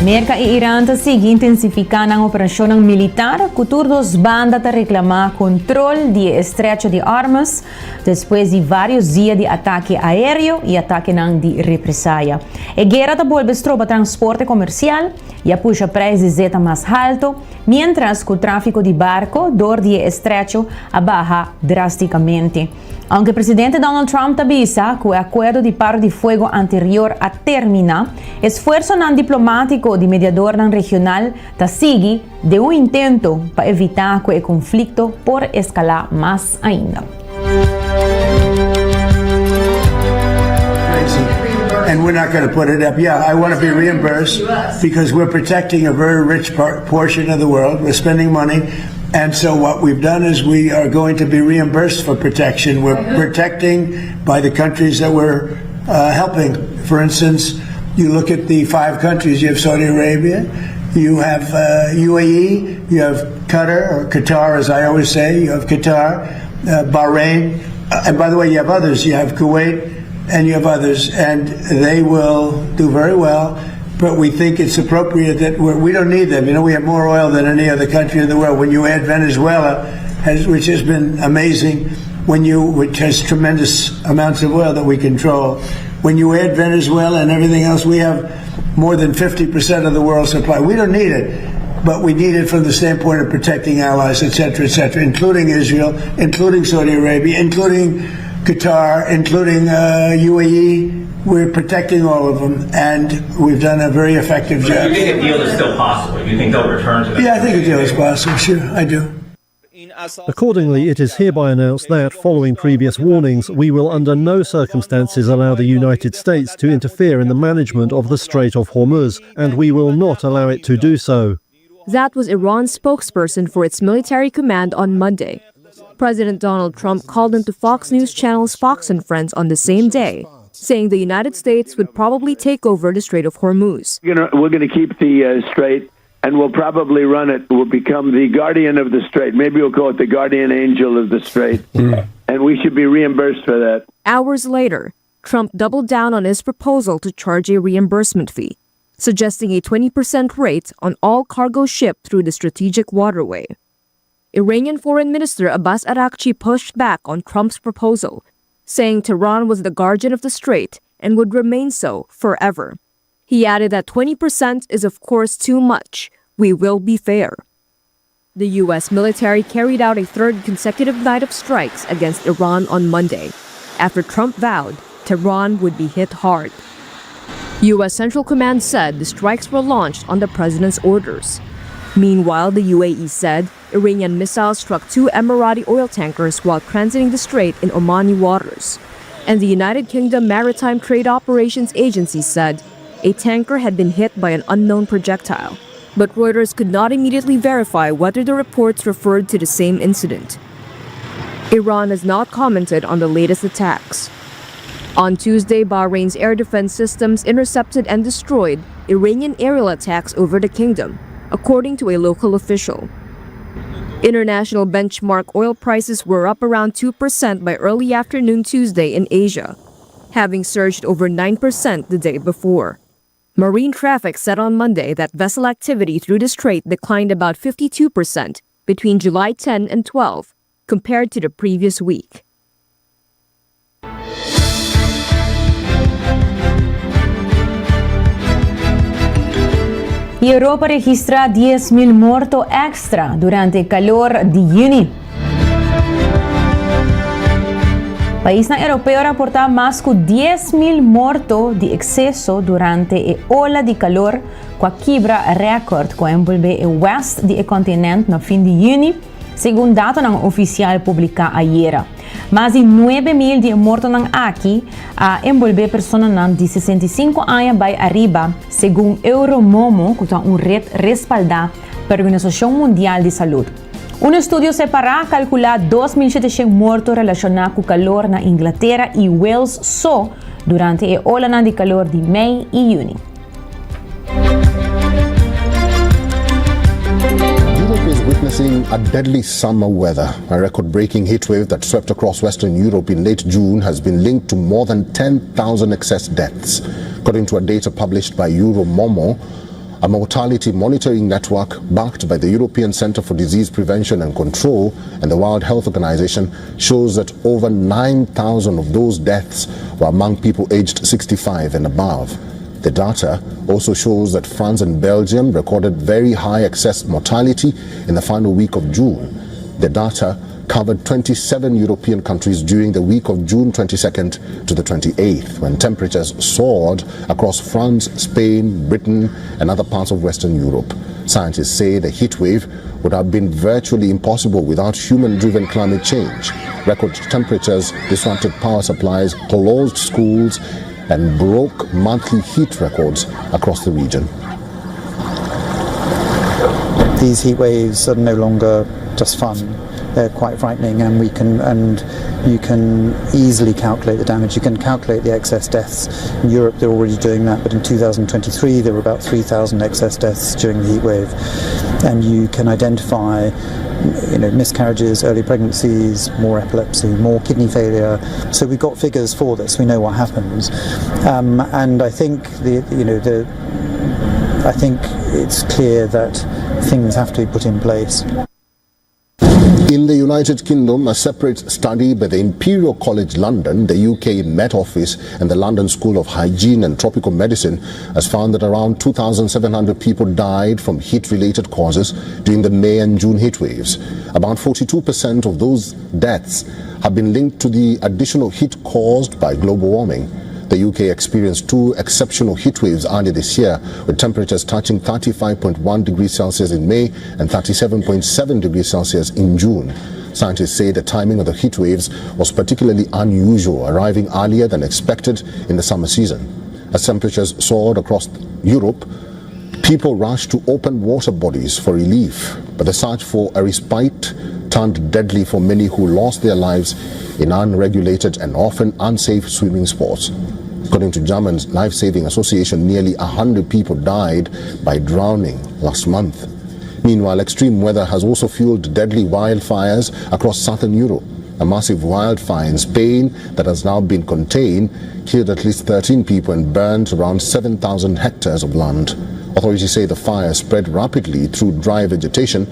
Merka i Iran ta sigui intensifiká nan operashonnan militar ku tur dos banda ta reklamá kontrol di e Estrecho di Hormuz despues di vários dia di atake aéreo i atakenan di represaya. E guera ta bolbe stroba transporte komersial i a pusha preis di zeta mas halto, miéntras ku tráfiko di barko dor di e estrecho a baha drástikamente. Aunke presidente Donald Trump ta bisa ku e akuerdo di paro di fuego anterior a terminá, esfuersonan diplomátiko di mediadornan regional ta sigui den un intento pa evitá ku e konflikto por eskalá mas ainda. And we're not going to put it up. Yeah, I want to be reimbursed because we're protecting a very rich part, portion of the world. We're spending money. And so what we've done is we are going to be reimbursed for protection. We're protecting by the countries that we're uh, helping. For instance, you look at the five countries. You have Saudi Arabia, you have uh, UAE, you have Qatar, or Qatar, as I always say, you have Qatar, uh, Bahrain, uh, and by the way, you have others. You have Kuwait, and you have others, and they will do very well. But we think it's appropriate that we're, we do not need them. You know, we have more oil than any other country in the world. When you add Venezuela, has, which has been amazing, when you which has tremendous amounts of oil that we control. When you add Venezuela and everything else, we have more than 50% of the world's supply. We don't need it but we need it from the standpoint of protecting allies, et cetera, et cetera, including Israel, including Saudi Arabia, including Qatar, including uh, UAE. We're protecting all of them, and we've done a very effective but job. You think a deal is still possible? You think they'll return to that? Yeah, I think a deal is possible. Sure, I do. Accordingly, it is hereby announced that, following previous warnings, we will under no circumstances allow the United States to interfere in the management of the Strait of Hormuz, and we will not allow it to do so. That was Iran's spokesperson for its military command on Monday. President Donald Trump called into Fox News Channel's Fox and Friends on the same day, saying the United States would probably take over the Strait of Hormuz. We're going to keep the uh, strait and we'll probably run it. We'll become the guardian of the strait. Maybe we'll call it the guardian angel of the strait. Mm. And we should be reimbursed for that. Hours later, Trump doubled down on his proposal to charge a reimbursement fee, suggesting a 20% rate on all cargo shipped through the strategic waterway. Iranian Foreign Minister Abbas Araghchi pushed back on Trump's proposal, saying Tehran was the guardian of the strait and would remain so forever. He added that 20% is, of course, too much. We will be fair. The U.S. military carried out a third consecutive night of strikes against Iran on Monday, after Trump vowed Tehran would be hit hard. U.S. Central Command said the strikes were launched on the president's orders. Meanwhile, the UAE said Iranian missiles struck two Emirati oil tankers while transiting the strait in Omani waters. And the United Kingdom Maritime Trade Operations Agency said a tanker had been hit by an unknown projectile. But Reuters could not immediately verify whether the reports referred to the same incident. Iran has not commented on the latest attacks. On Tuesday, Bahrain's air defense systems intercepted and destroyed Iranian aerial attacks over the kingdom, according to a local official. International benchmark oil prices were up around 2% by early afternoon Tuesday in Asia, having surged over 9% the day before. Marine traffic said on Monday that vessel activity through the strait declined about 52% between July 10 and 12 compared to the previous week. Europa a registrá 10,000 morto èkstra durante e kalor di yüni. Paisnan europeo a raportá mas ku 10,000 morto di ekseso durante e ola di kalor ku a kibra rèkòrt ku a enbolbé e wèst di e kontinent na fin di yüni, Segun datonan ofisial publiká ayera, mas di 9,000 di e mortonan aki a enbolbé personanan di 65 aña bai ariba, segun Euromomo, ku ta un ret respaldá pa Organisashon Mundial di Salud. Un estudio separá a kalkulá 2,700 morto relashoná ku kalor na Inglatera i Wales so durante e olanan di kalor di mei i yüni. Europe is witnessing a deadly summer weather. A record-breaking heat wave that swept across Western Europe in late June has been linked to more than 10,000 excess deaths. According to a data published by Euromomo, A mortality monitoring network backed by the European Center for Disease Prevention and Control and the World Health Organization shows that over 9,000 of those deaths were among people aged 65 and above. The data also shows that France and Belgium recorded very high excess mortality in the final week of June. The data covered 27 European countries during the week of June 22nd to the 28th, when temperatures soared across France, Spain, Britain, and other parts of Western Europe. Scientists say the heat wave would have been virtually impossible without human-driven climate change. Record temperatures disrupted power supplies, closed schools, and broke monthly heat records across the region. These heat waves are no longer just fun. They're quite frightening, and we can and you can easily calculate the damage. You can calculate the excess deaths. In Europe, they're already doing that, but in 2023, there were about 3,000 excess deaths during the heat wave. And you can identify you know, miscarriages, early pregnancies, more epilepsy, more kidney failure. So we've got figures for this. We know what happens, um, and I think the you know the I think it's clear that things have to be put in place. In the United Kingdom, a separate study by the Imperial College London, the UK Met Office, and the London School of Hygiene and Tropical Medicine has found that around 2,700 people died from heat-related causes during the May and June heat waves. About 42% of those deaths have been linked to the additional heat caused by global warming. The UK experienced two exceptional heat waves earlier this year, with temperatures touching 35.1 degrees Celsius in May and 37.7 degrees Celsius in June. Scientists say the timing of the heat waves was particularly unusual, arriving earlier than expected in the summer season. As temperatures soared across Europe, people rushed to open water bodies for relief, but the search for a respite turned deadly for many who lost their lives in unregulated and often unsafe swimming sports. According to German's Life Saving Association, nearly 100 people died by drowning last month. Meanwhile, extreme weather has also fueled deadly wildfires across southern Europe. A massive wildfire in Spain that has now been contained killed at least 13 people and burned around 7,000 hectares of land. Authorities say the fire spread rapidly through dry vegetation,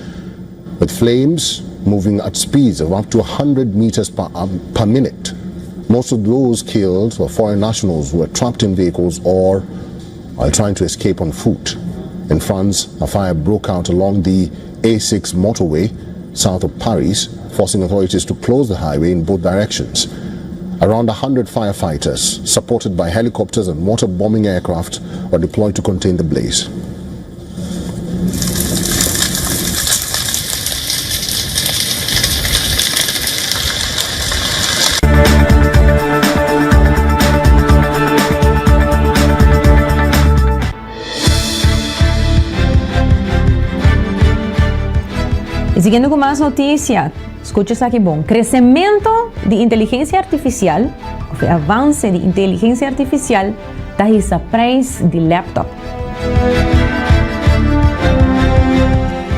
with flames moving at speeds of up to 100 meters per, um, per minute. Most of those killed were foreign nationals who were trapped in vehicles or while trying to escape on foot. In France, a fire broke out along the A6 motorway south of Paris, forcing authorities to close the highway in both directions. Around 100 firefighters, supported by helicopters and water bombing aircraft, were deployed to contain the blaze. Y siguiendo cu mas noticia, scucha esaki bon. Crecemento di inteligencia artificial, of e avance di inteligencia artificial, ta hisa prijs di laptop.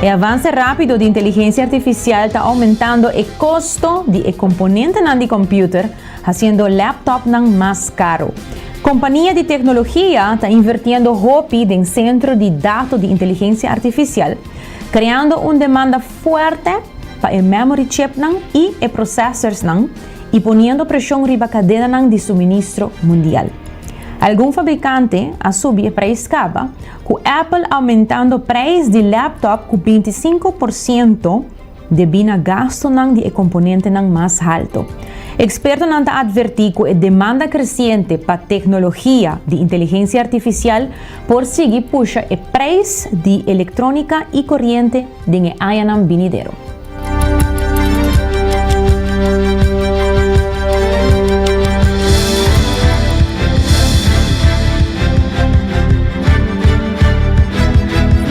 E avance rapido di inteligencia artificial ta aumentando e costo di e componentenan di computer, haciendo laptopnan mas caro. Compania di tecnologia ta invertiendo hopi den centro di dato di inteligencia artificial, creando un demanda fuerte pa e memory chipnan y e processorsnan y poniendo presion riba cadenanan di suministro mundial. Algun fabricante a subi e prijs caba, cu Apple aumentando prijs di laptop cu 25 por ciento debí na gastonan di e komponentenan mas halto. Ekspertonan ta atvertí ku e demanda kresiente pa teknologia di inteligensia artifisial por sigui pusha e preis di elektrónika i koriente den e añanan binidero.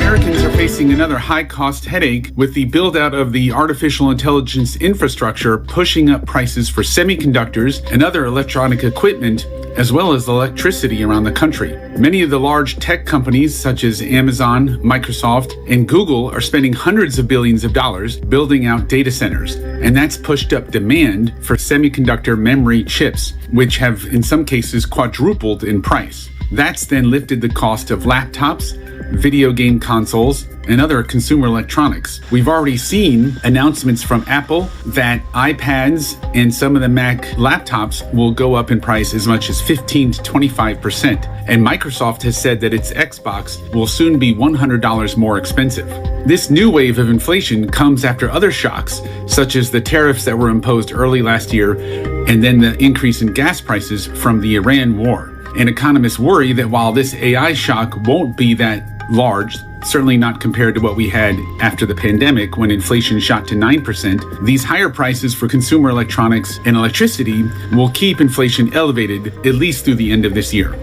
Americans are facing another high cost headache with the build out of the artificial intelligence infrastructure pushing up prices for semiconductors and other electronic equipment, as well as electricity around the country. Many of the large tech companies, such as Amazon, Microsoft, and Google, are spending hundreds of billions of dollars building out data centers, and that's pushed up demand for semiconductor memory chips, which have in some cases quadrupled in price. That's then lifted the cost of laptops, video game consoles, and other consumer electronics. We've already seen announcements from Apple that iPads and some of the Mac laptops will go up in price as much as 15 to 25%. And Microsoft has said that its Xbox will soon be $100 more expensive. This new wave of inflation comes after other shocks, such as the tariffs that were imposed early last year and then the increase in gas prices from the Iran war. And economists worry that while this AI shock won't be that large, certainly not compared to what we had after the pandemic when inflation shot to 9%, these higher prices for consumer electronics and electricity will keep inflation elevated at least through the end of this year.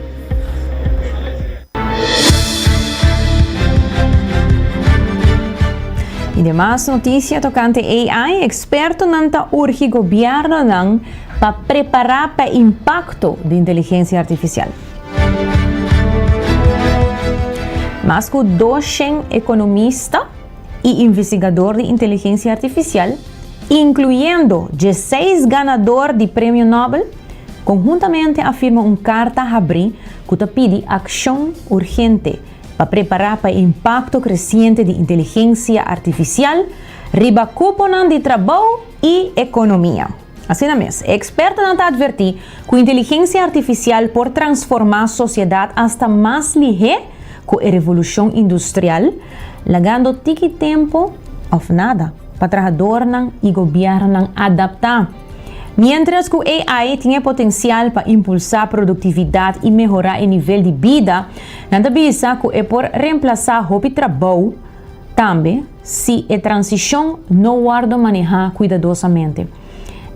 Y demas noticia tocante AI, expertonan ta urgi gobiernonan pa prepara pa impacto di inteligencia artificial. Mas cu 200 economista y investigador di inteligencia artificial, incluyendo 16 ganador di premio Nobel, conhuntamente a firma un carta habri cu ta pidi accion urgente pa prepara pa e impacto creciente di inteligencia artificial riba cuponan di trabou y economia. Asina mes, e expertonan ta adverti cu inteligencia artificial por transforma sociedad hasta mas lihe cu e revolucion industrial, lagando tiki tempo of nada pa trahadornan y gobiernonan adapta. Miéntras ku AI tin e potensial pa impulsá produktividat i mehorá e nivel di bida, nan ta bisa ku e por remplasá hopi trabou tambe si e transishon no wòrdu manehá kuidadosamente.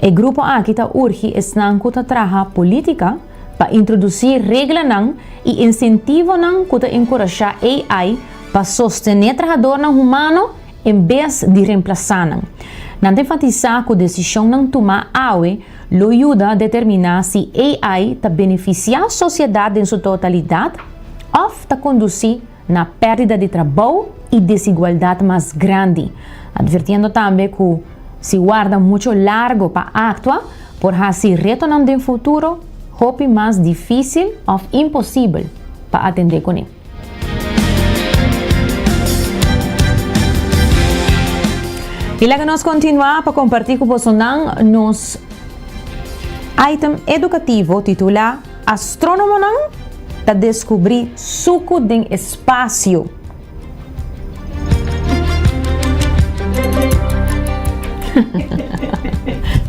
E grupo aki ta urgi esnan ku ta traha polítika pa introdusí reglanan i insentivonan ku ta enkurashá AI pa sostené trahadornan humano En bes di remplasá nan. Nan ta enfatisá ku desishonnan tumá awe lo yuda determiná si AI ta benefisiá sosiedat den su totalidat òf ta kondusí na pèrdida di trabou i desigualdat mas grandi, atvertiendo tambe ku si warda mucho largo pa aktua por hasi retonan den futuro hopi mas difísil òf imposibel pa atendé kuné. I laga nos kontinuá pa kompartí ku bosonan nos item edukativo titulá Astrónomonan ta deskubrí suku den espasio.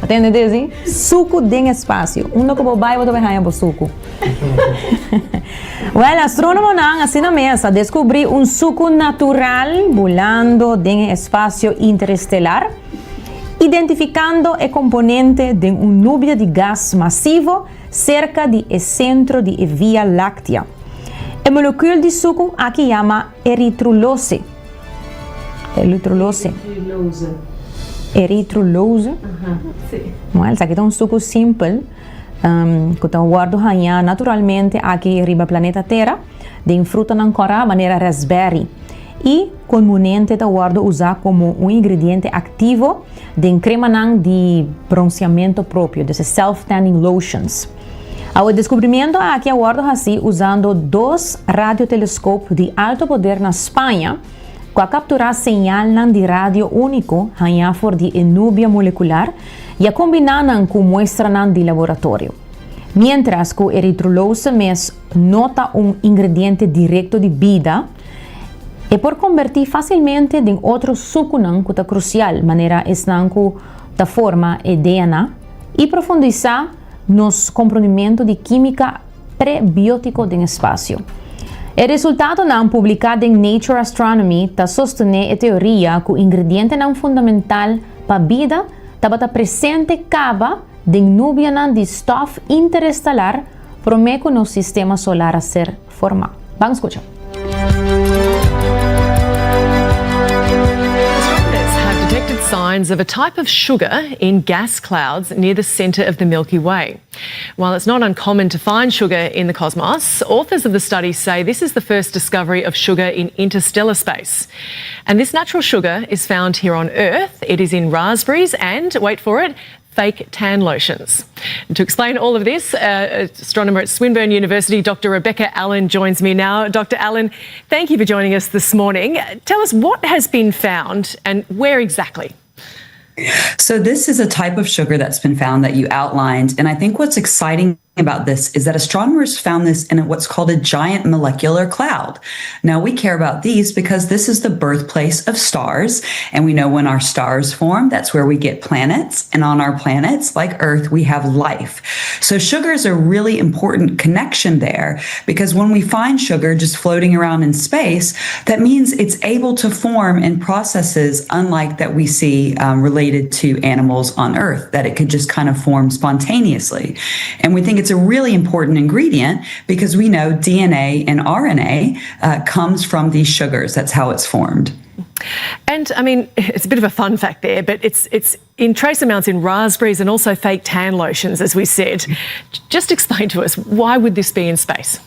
Atende desi? Suku den espasio. Unda ku bo bai bo ta bai haña bo suku. Wèl, astrónomonan asina mes a deskubrí un suku natural bulando den e espasio interestelar, identifikando e komponente den un nubia di gas masivo serka di e sentro di e Via Láktea. E molekül di suku aki yama eritrulose. Eritrulose. Eritrulose. Wèl, esaki ta un suku simpel. ku ta wòrdu hañá naturalmente aki riba planeta Tera den frutanan kòrá manera raspberry i komunente ta wòrdu usá komo un ingrediente aktivo den kremanan di bronseamentu propio, dus e self-tanning lotions. Awe e deskubrimiento aki a wòrdu hasí usando dos radioteleskop di alto poder na Spaña ku a kapturá señalnan di radio úniko hañá for di e nubia molekular i a kombiná nan ku muestranan di laboratorio. Miéntras ku eritrulose mes no ta un ingrediente direkto di bida, e por kombertí fásilmente den otro sukunan ku ta krusial, manera esnan ku ta forma e DNA, i profundisá nos komprondimentu di kímika prebiótiko den espasio. E resultatonan publiká den Nature Astronomy ta sostené e teoria ku ingredientenan fundamental pa bida tabata presente kaba den nubianan di stòf interestelar promé ku nos sistema solar a ser formá. Ban skucha. Astronomers have detected signs of a type of sugar in gas clouds near the center of the Milky Way. While it's not uncommon to find sugar in the cosmos, authors of the study say this is the first discovery of sugar in interstellar space. And this natural sugar is found here on Earth. It is in raspberries and, wait for it, fake tan lotions. And to explain all of this, uh, astronomer at Swinburne University, Dr. Rebecca Allen joins me now. Dr. Allen, thank you for joining us this morning. Tell us what has been found and where exactly. So, this is a type of sugar that's been found that you outlined. And I think what's exciting about this is that astronomers found this in what's called a giant molecular cloud. Now, we care about these because this is the birthplace of stars. And we know when our stars form, that's where we get planets. And on our planets, like Earth, we have life. So, sugar is a really important connection there because when we find sugar just floating around in space, that means it's able to form in processes unlike that we see um, related to animals on Earth, that it could just kind of form spontaneously. And we think it's a really important ingredient because we know DNA and RNA uh, comes from these sugars. That's how it's formed. And I mean, it's a bit of a fun fact there, but it's it's in trace amounts in raspberries and also fake tan lotions, as we said. Just explain to us why would this be in space?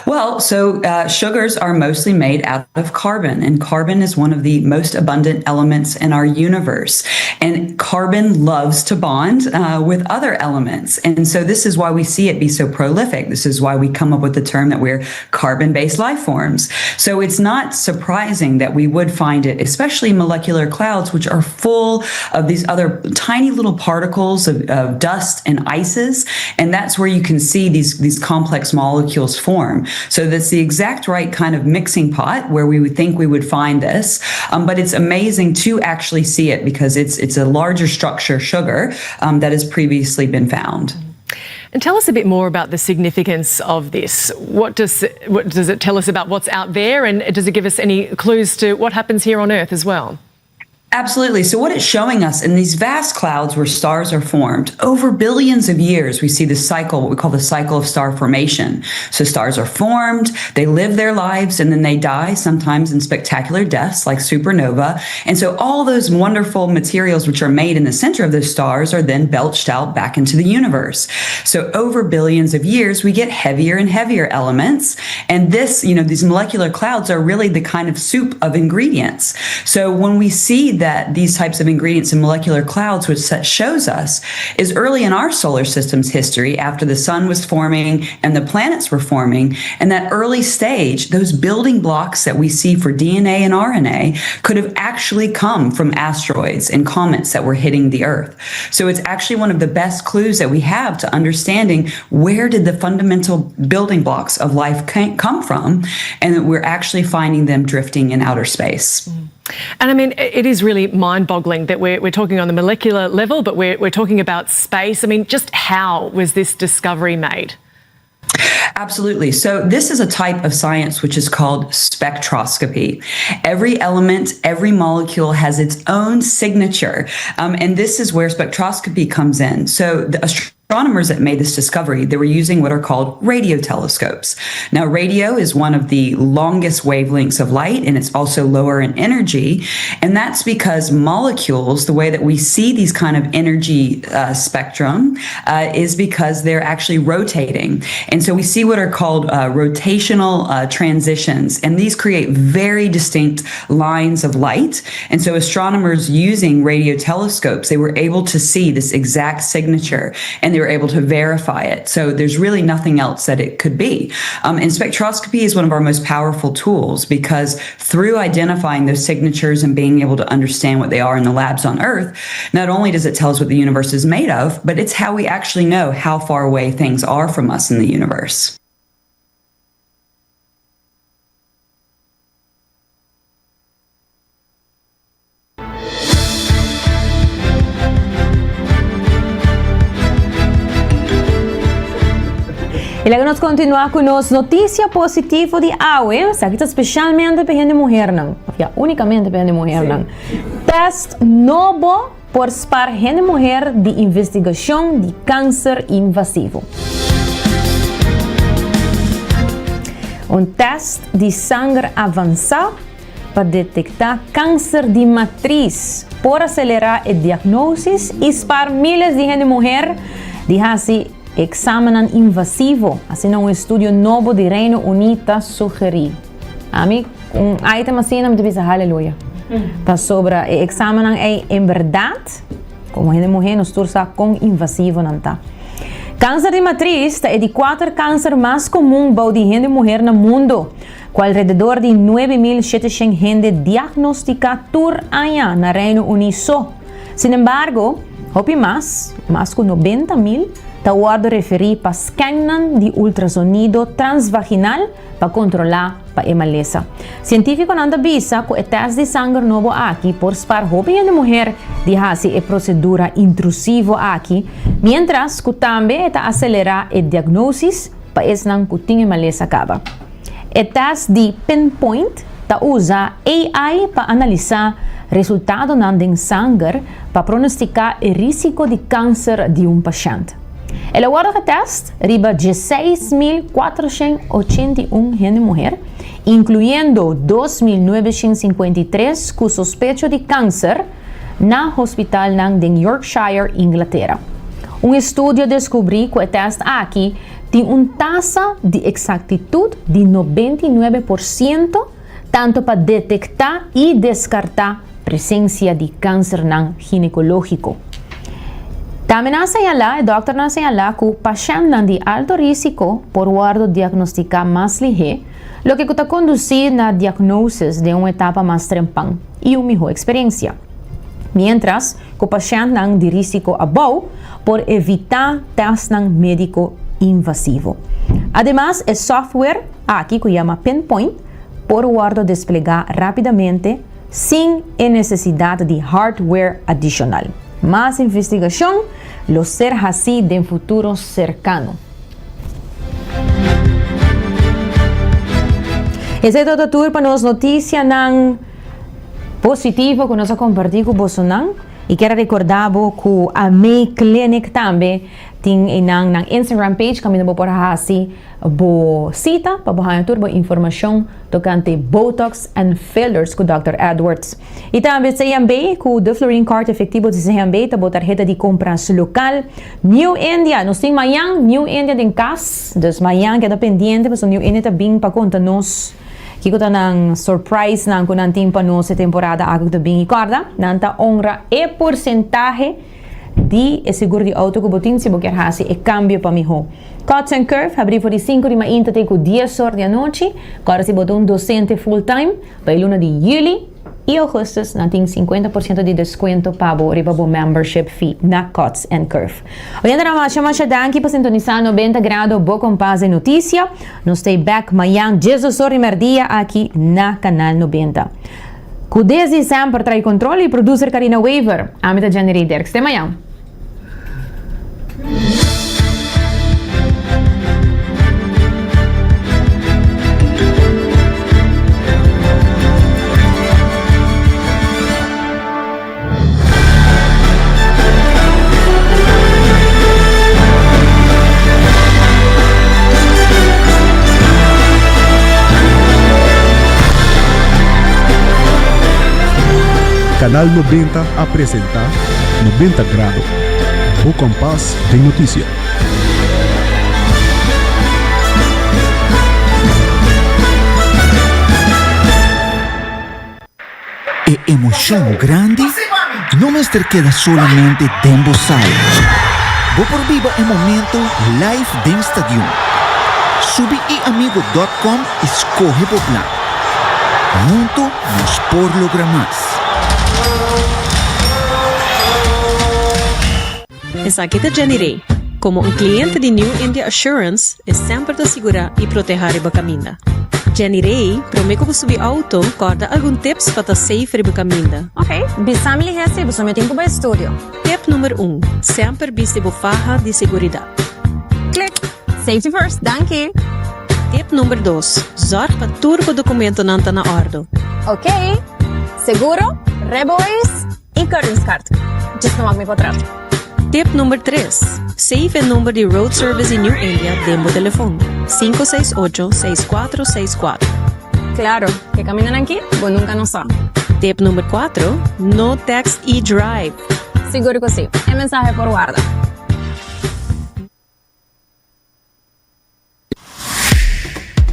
Well, so uh, sugars are mostly made out of carbon, and carbon is one of the most abundant elements in our universe. And carbon loves to bond uh, with other elements. And so this is why we see it be so prolific. This is why we come up with the term that we're carbon based life forms. So it's not surprising that we would find it, especially molecular clouds, which are full of these other tiny little particles of, of dust and ices. And that's where you can see these, these complex molecules form. So that's the exact right kind of mixing pot where we would think we would find this. Um, but it's amazing to actually see it because it's it's a larger structure sugar um, that has previously been found. And tell us a bit more about the significance of this. What does, what does it tell us about what's out there, and does it give us any clues to what happens here on Earth as well? Absolutely. So, what it's showing us in these vast clouds where stars are formed, over billions of years, we see the cycle, what we call the cycle of star formation. So, stars are formed, they live their lives, and then they die, sometimes in spectacular deaths like supernova. And so, all those wonderful materials which are made in the center of those stars are then belched out back into the universe. So, over billions of years, we get heavier and heavier elements. And this, you know, these molecular clouds are really the kind of soup of ingredients. So, when we see that these types of ingredients in molecular clouds, which shows us, is early in our solar system's history, after the sun was forming and the planets were forming, and that early stage, those building blocks that we see for DNA and RNA could have actually come from asteroids and comets that were hitting the Earth. So it's actually one of the best clues that we have to understanding where did the fundamental building blocks of life come from, and that we're actually finding them drifting in outer space. Mm. And I mean, it is really mind boggling that we're, we're talking on the molecular level, but we're, we're talking about space. I mean, just how was this discovery made? Absolutely. So, this is a type of science which is called spectroscopy. Every element, every molecule has its own signature. Um, and this is where spectroscopy comes in. So, the astronomers that made this discovery, they were using what are called radio telescopes. Now, radio is one of the longest wavelengths of light, and it's also lower in energy. And that's because molecules, the way that we see these kind of energy uh, spectrum, uh, is because they're actually rotating. And so we see what are called uh, rotational uh, transitions, and these create very distinct lines of light. And so astronomers using radio telescopes, they were able to see this exact signature and they were able to verify it. So there's really nothing else that it could be. Um, and spectroscopy is one of our most powerful tools because through identifying those signatures and being able to understand what they are in the labs on Earth, not only does it tell us what the universe is made of, but it's how we actually know how far away things are from us in the universe. Y laga nos continua cu nos noticia positivo di awe. Esaki ta specialmente pa hende muhernan. Of ja, unicamente pa hende muhernan. Test nobo por spar hende muher di investigacion di cancer invasivo. Un test di sanger avansa pa detektá kanser di matris por aselerá e diagnósis i spar míles di hende muher di hasi eksamennan invasivo, asina un estudio nobo di Reino Uní ta sugerí. Ami un item asina mi ta bisa haleluya. Pasobra e eksamennan ei en bèrdat. Komo hende muhé nos tur sa kon invasivo nan ta. Kanser di matris ta e di kuater kanser mas komun bou di hende muher na mundu, ku alrededor di 9700 hende diagnostiká tur aña na Reino Uní so. Sinembargo, hopi mas, mas ku 90 mil, ta wòrdu referí pa scannan di ultrasonido transvaginal pa kontrolá pa e malesa. Sientífikonan ta bisa ku e tèst di sanger nobo aki por spar hopi hende muher di hasi e prosedura intrusivo aki, miéntras ku tambe e ta aselerá e diagnósis pa esnan ku tin e malesa kaba. E tèst di Pinpoint ta usa AI pa analisá resultadonan den sanger pa pronostiká e rísiko di kanser di un pashènt. El a wòrdu getèst riba 16,481 hende muher, inkluyendo 2,953 ku sospecho di kanser, na hospitalnan den Yorkshire, Inglatera. Un estudio a deskubrí ku e tèst aki tin un tasa di eksaktitut di 99% tantu pa detektá i deskartá presensia di kansernan ginekológiko. Tambe nan a señalá, e dòkternan a señalá ku pashèntnan di alto rísiko por wòrdu diagnostiká mas lihé, loke ku ta kondusí na diagnósis den un etapa mas trempan i un mihó eksperensia. Miéntras ku pashèntnan di rísiko abou por evitá tèstnan médiko invasivo. Ademas, e software aki ku yama Pinpoint por wòrdu desplegá rápidamente sin e nesesidat di hardware adishonal. Mas investigashon lo ser hasí den futuro serkano. Esei ta tur pa nos notisianan positivo ku nos a kompartí ku bosonan. I kier a rekordá bo ku Amei Clinic tambe tin einan nan Instagram page kaminda bo por hasi bo sita pa bo haña tur bo informashon tokante Botox and fillers ku Dòkter Edwards. I tambe CMB ku De Florin Card efektivo di CMB ta bo tarheta di kompras lokal. New India, nos tin mañan New India den kas, dus mañan keda pendiente pasobra New India ta bin pa konta nos kiko ta nan surprise nan ku nan tin pa nos e temporada aki ku ta bin. I kòrda, nan ta honra e porsentahe di e seguro di outo ku bo tin si bo kier hasi e kambio pa mihó. Cuts and Curve habrí for di sinku di mainta te ku dies or di anochi. Kòrda si bo ta un dosente full time, pa e luna di yüli i ougùstùs nan tin 50% di deskuento pa bo riba bo membership fee na Cuts and Curve. Oyentenan masha masha danki pa sintonisá 90 Grado bo kompas di notisia. Nos ta bèk mañan 12 or di mèrdia aki na Kanal 90. Ku desdi semper trae kontrol i producer Karina Wever. Ami ta Jenny Rey Dirks. Te mañan. Canal 90 a presenta 90 Grado, bo kompas den notisia. E emocion grandi no mester keda solamente den bo sala. Bo por biba e momento live den stadion. Subi iamigo dot com y scoge bo plan. Hunto nos por logra mas. Esaki ta Jenny Rey. Komo un kliente di New India Assurance, e semper ta sigurá i protehá riba kaminda. Jenny Rey, promé ku bo subi outo, kòrda algun tips pa ta safe riba kaminda. Ok, bisa mi lihé si pasobra mi tin ku bai studio. Tip number un, Semper bisti bo faha di seguridat. Klik! Safety first, danki! Tip number dos, Zòrg pa tur bo dokumentonan ta na òrdu. Ok, seguro, rijbewijs i keuringscard. Djis no wak mi potret. Tip number tres, Save e number di Road Service di New India den bo telefon, 568 6464. Claro, ke camindanan aki bo nunca no sa. Tip number cuatro, No text i drive. Sigur cu si, e mensahe por warda.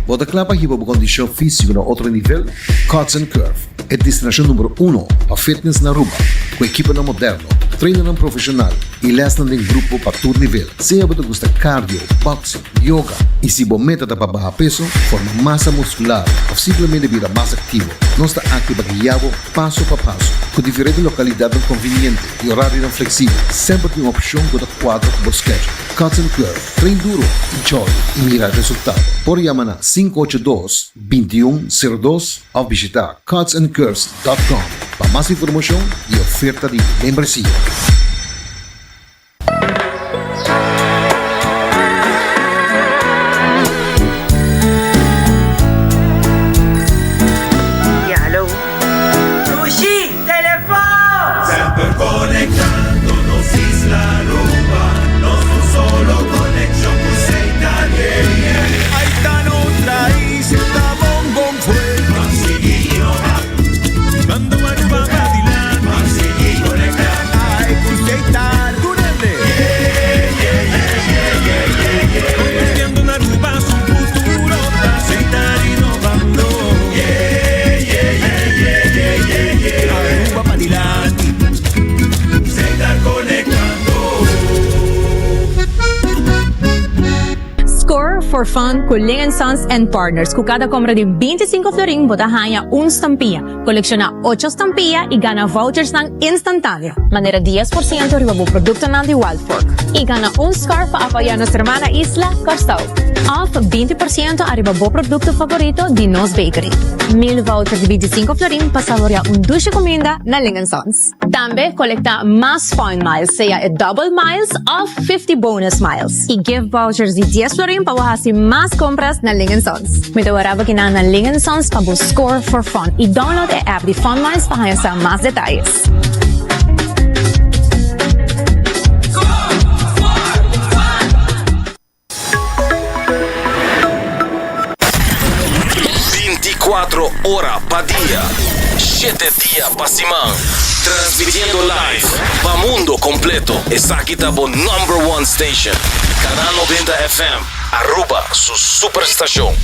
Bo ta kla pa hiba bo kondishon físiko na otro nivel? Cuts and Curve, e destinashon numero uno pa fitness na Aruba, ku ekiponan moderno, trainernan profeshonal i lèsnan den grupo pa tur nivel. Sea bo ta gusta cardio, boxing, yoga i si bo meta ta pa baha peso, forma masa muskular òf simplemente bira mas aktivo, nos ta aki pa guia bo paso pa paso. Ku diferente lokalidatnan konviniente i orarionan fleksibel, semper tin un opshon ku ta kuadra ku bo schedule. Cuts and Curve, train duro, enjoy i mira resultado. Por yama na 582 2102 òf bishita cutsandcurves dòt com pa mas informashon i oferta di membresia. Ya, hallo. Dushi, telefon! Semper conectando nos isla Aruba, nos un solo conexion cu Setar, yeah, yeah. Ahí ta nos raiz, ta bon bon fuerte. Ban sigui innova. Mando Aruba pa dilanti. Ban sigui conecta. Ay cu Setar, tur hende. Yeah, yeah, yeah, yeah, yeah, yeah, yeah. Construyendo un Aruba su futuro ta Setar innovando. Yeah, yeah, yeah, yeah, yeah, yeah, yeah. Aruba pa dilanti. Setar conectando. Score for fun cu Ling Sons and Partners. Cu cada compra di 25 florin bo ta haya un stampia. Colecciona 8 stampia y gana vouchersnan instantáneo. Manera 10% riba bo productonan di Wild Pork. Y gana un scarf pa apoya nos hermana isla, Kòrsou. Of 20% ariba bo producto favorito di Nos Bakery. 1000 voucher di 25 florin pa saborea un dushi cuminda na Ling Sons. Tambe colecta mas Fun Miles, sea e double miles of 50 bonus miles. Y gift vouchers di 10 florin pa bo haci mas compras na Ling Sons. Mi ta wara bo kinan na Ling Sons pa bo score for fun y download e app di Fun Miles pa haña sa mas detayes. Binticuatro ora pa dia, shete dia pa siman. Transmitiendo live pa mundo completo. Esaki ta bo number one station. Canal 90 FM, Aruba su superstacion.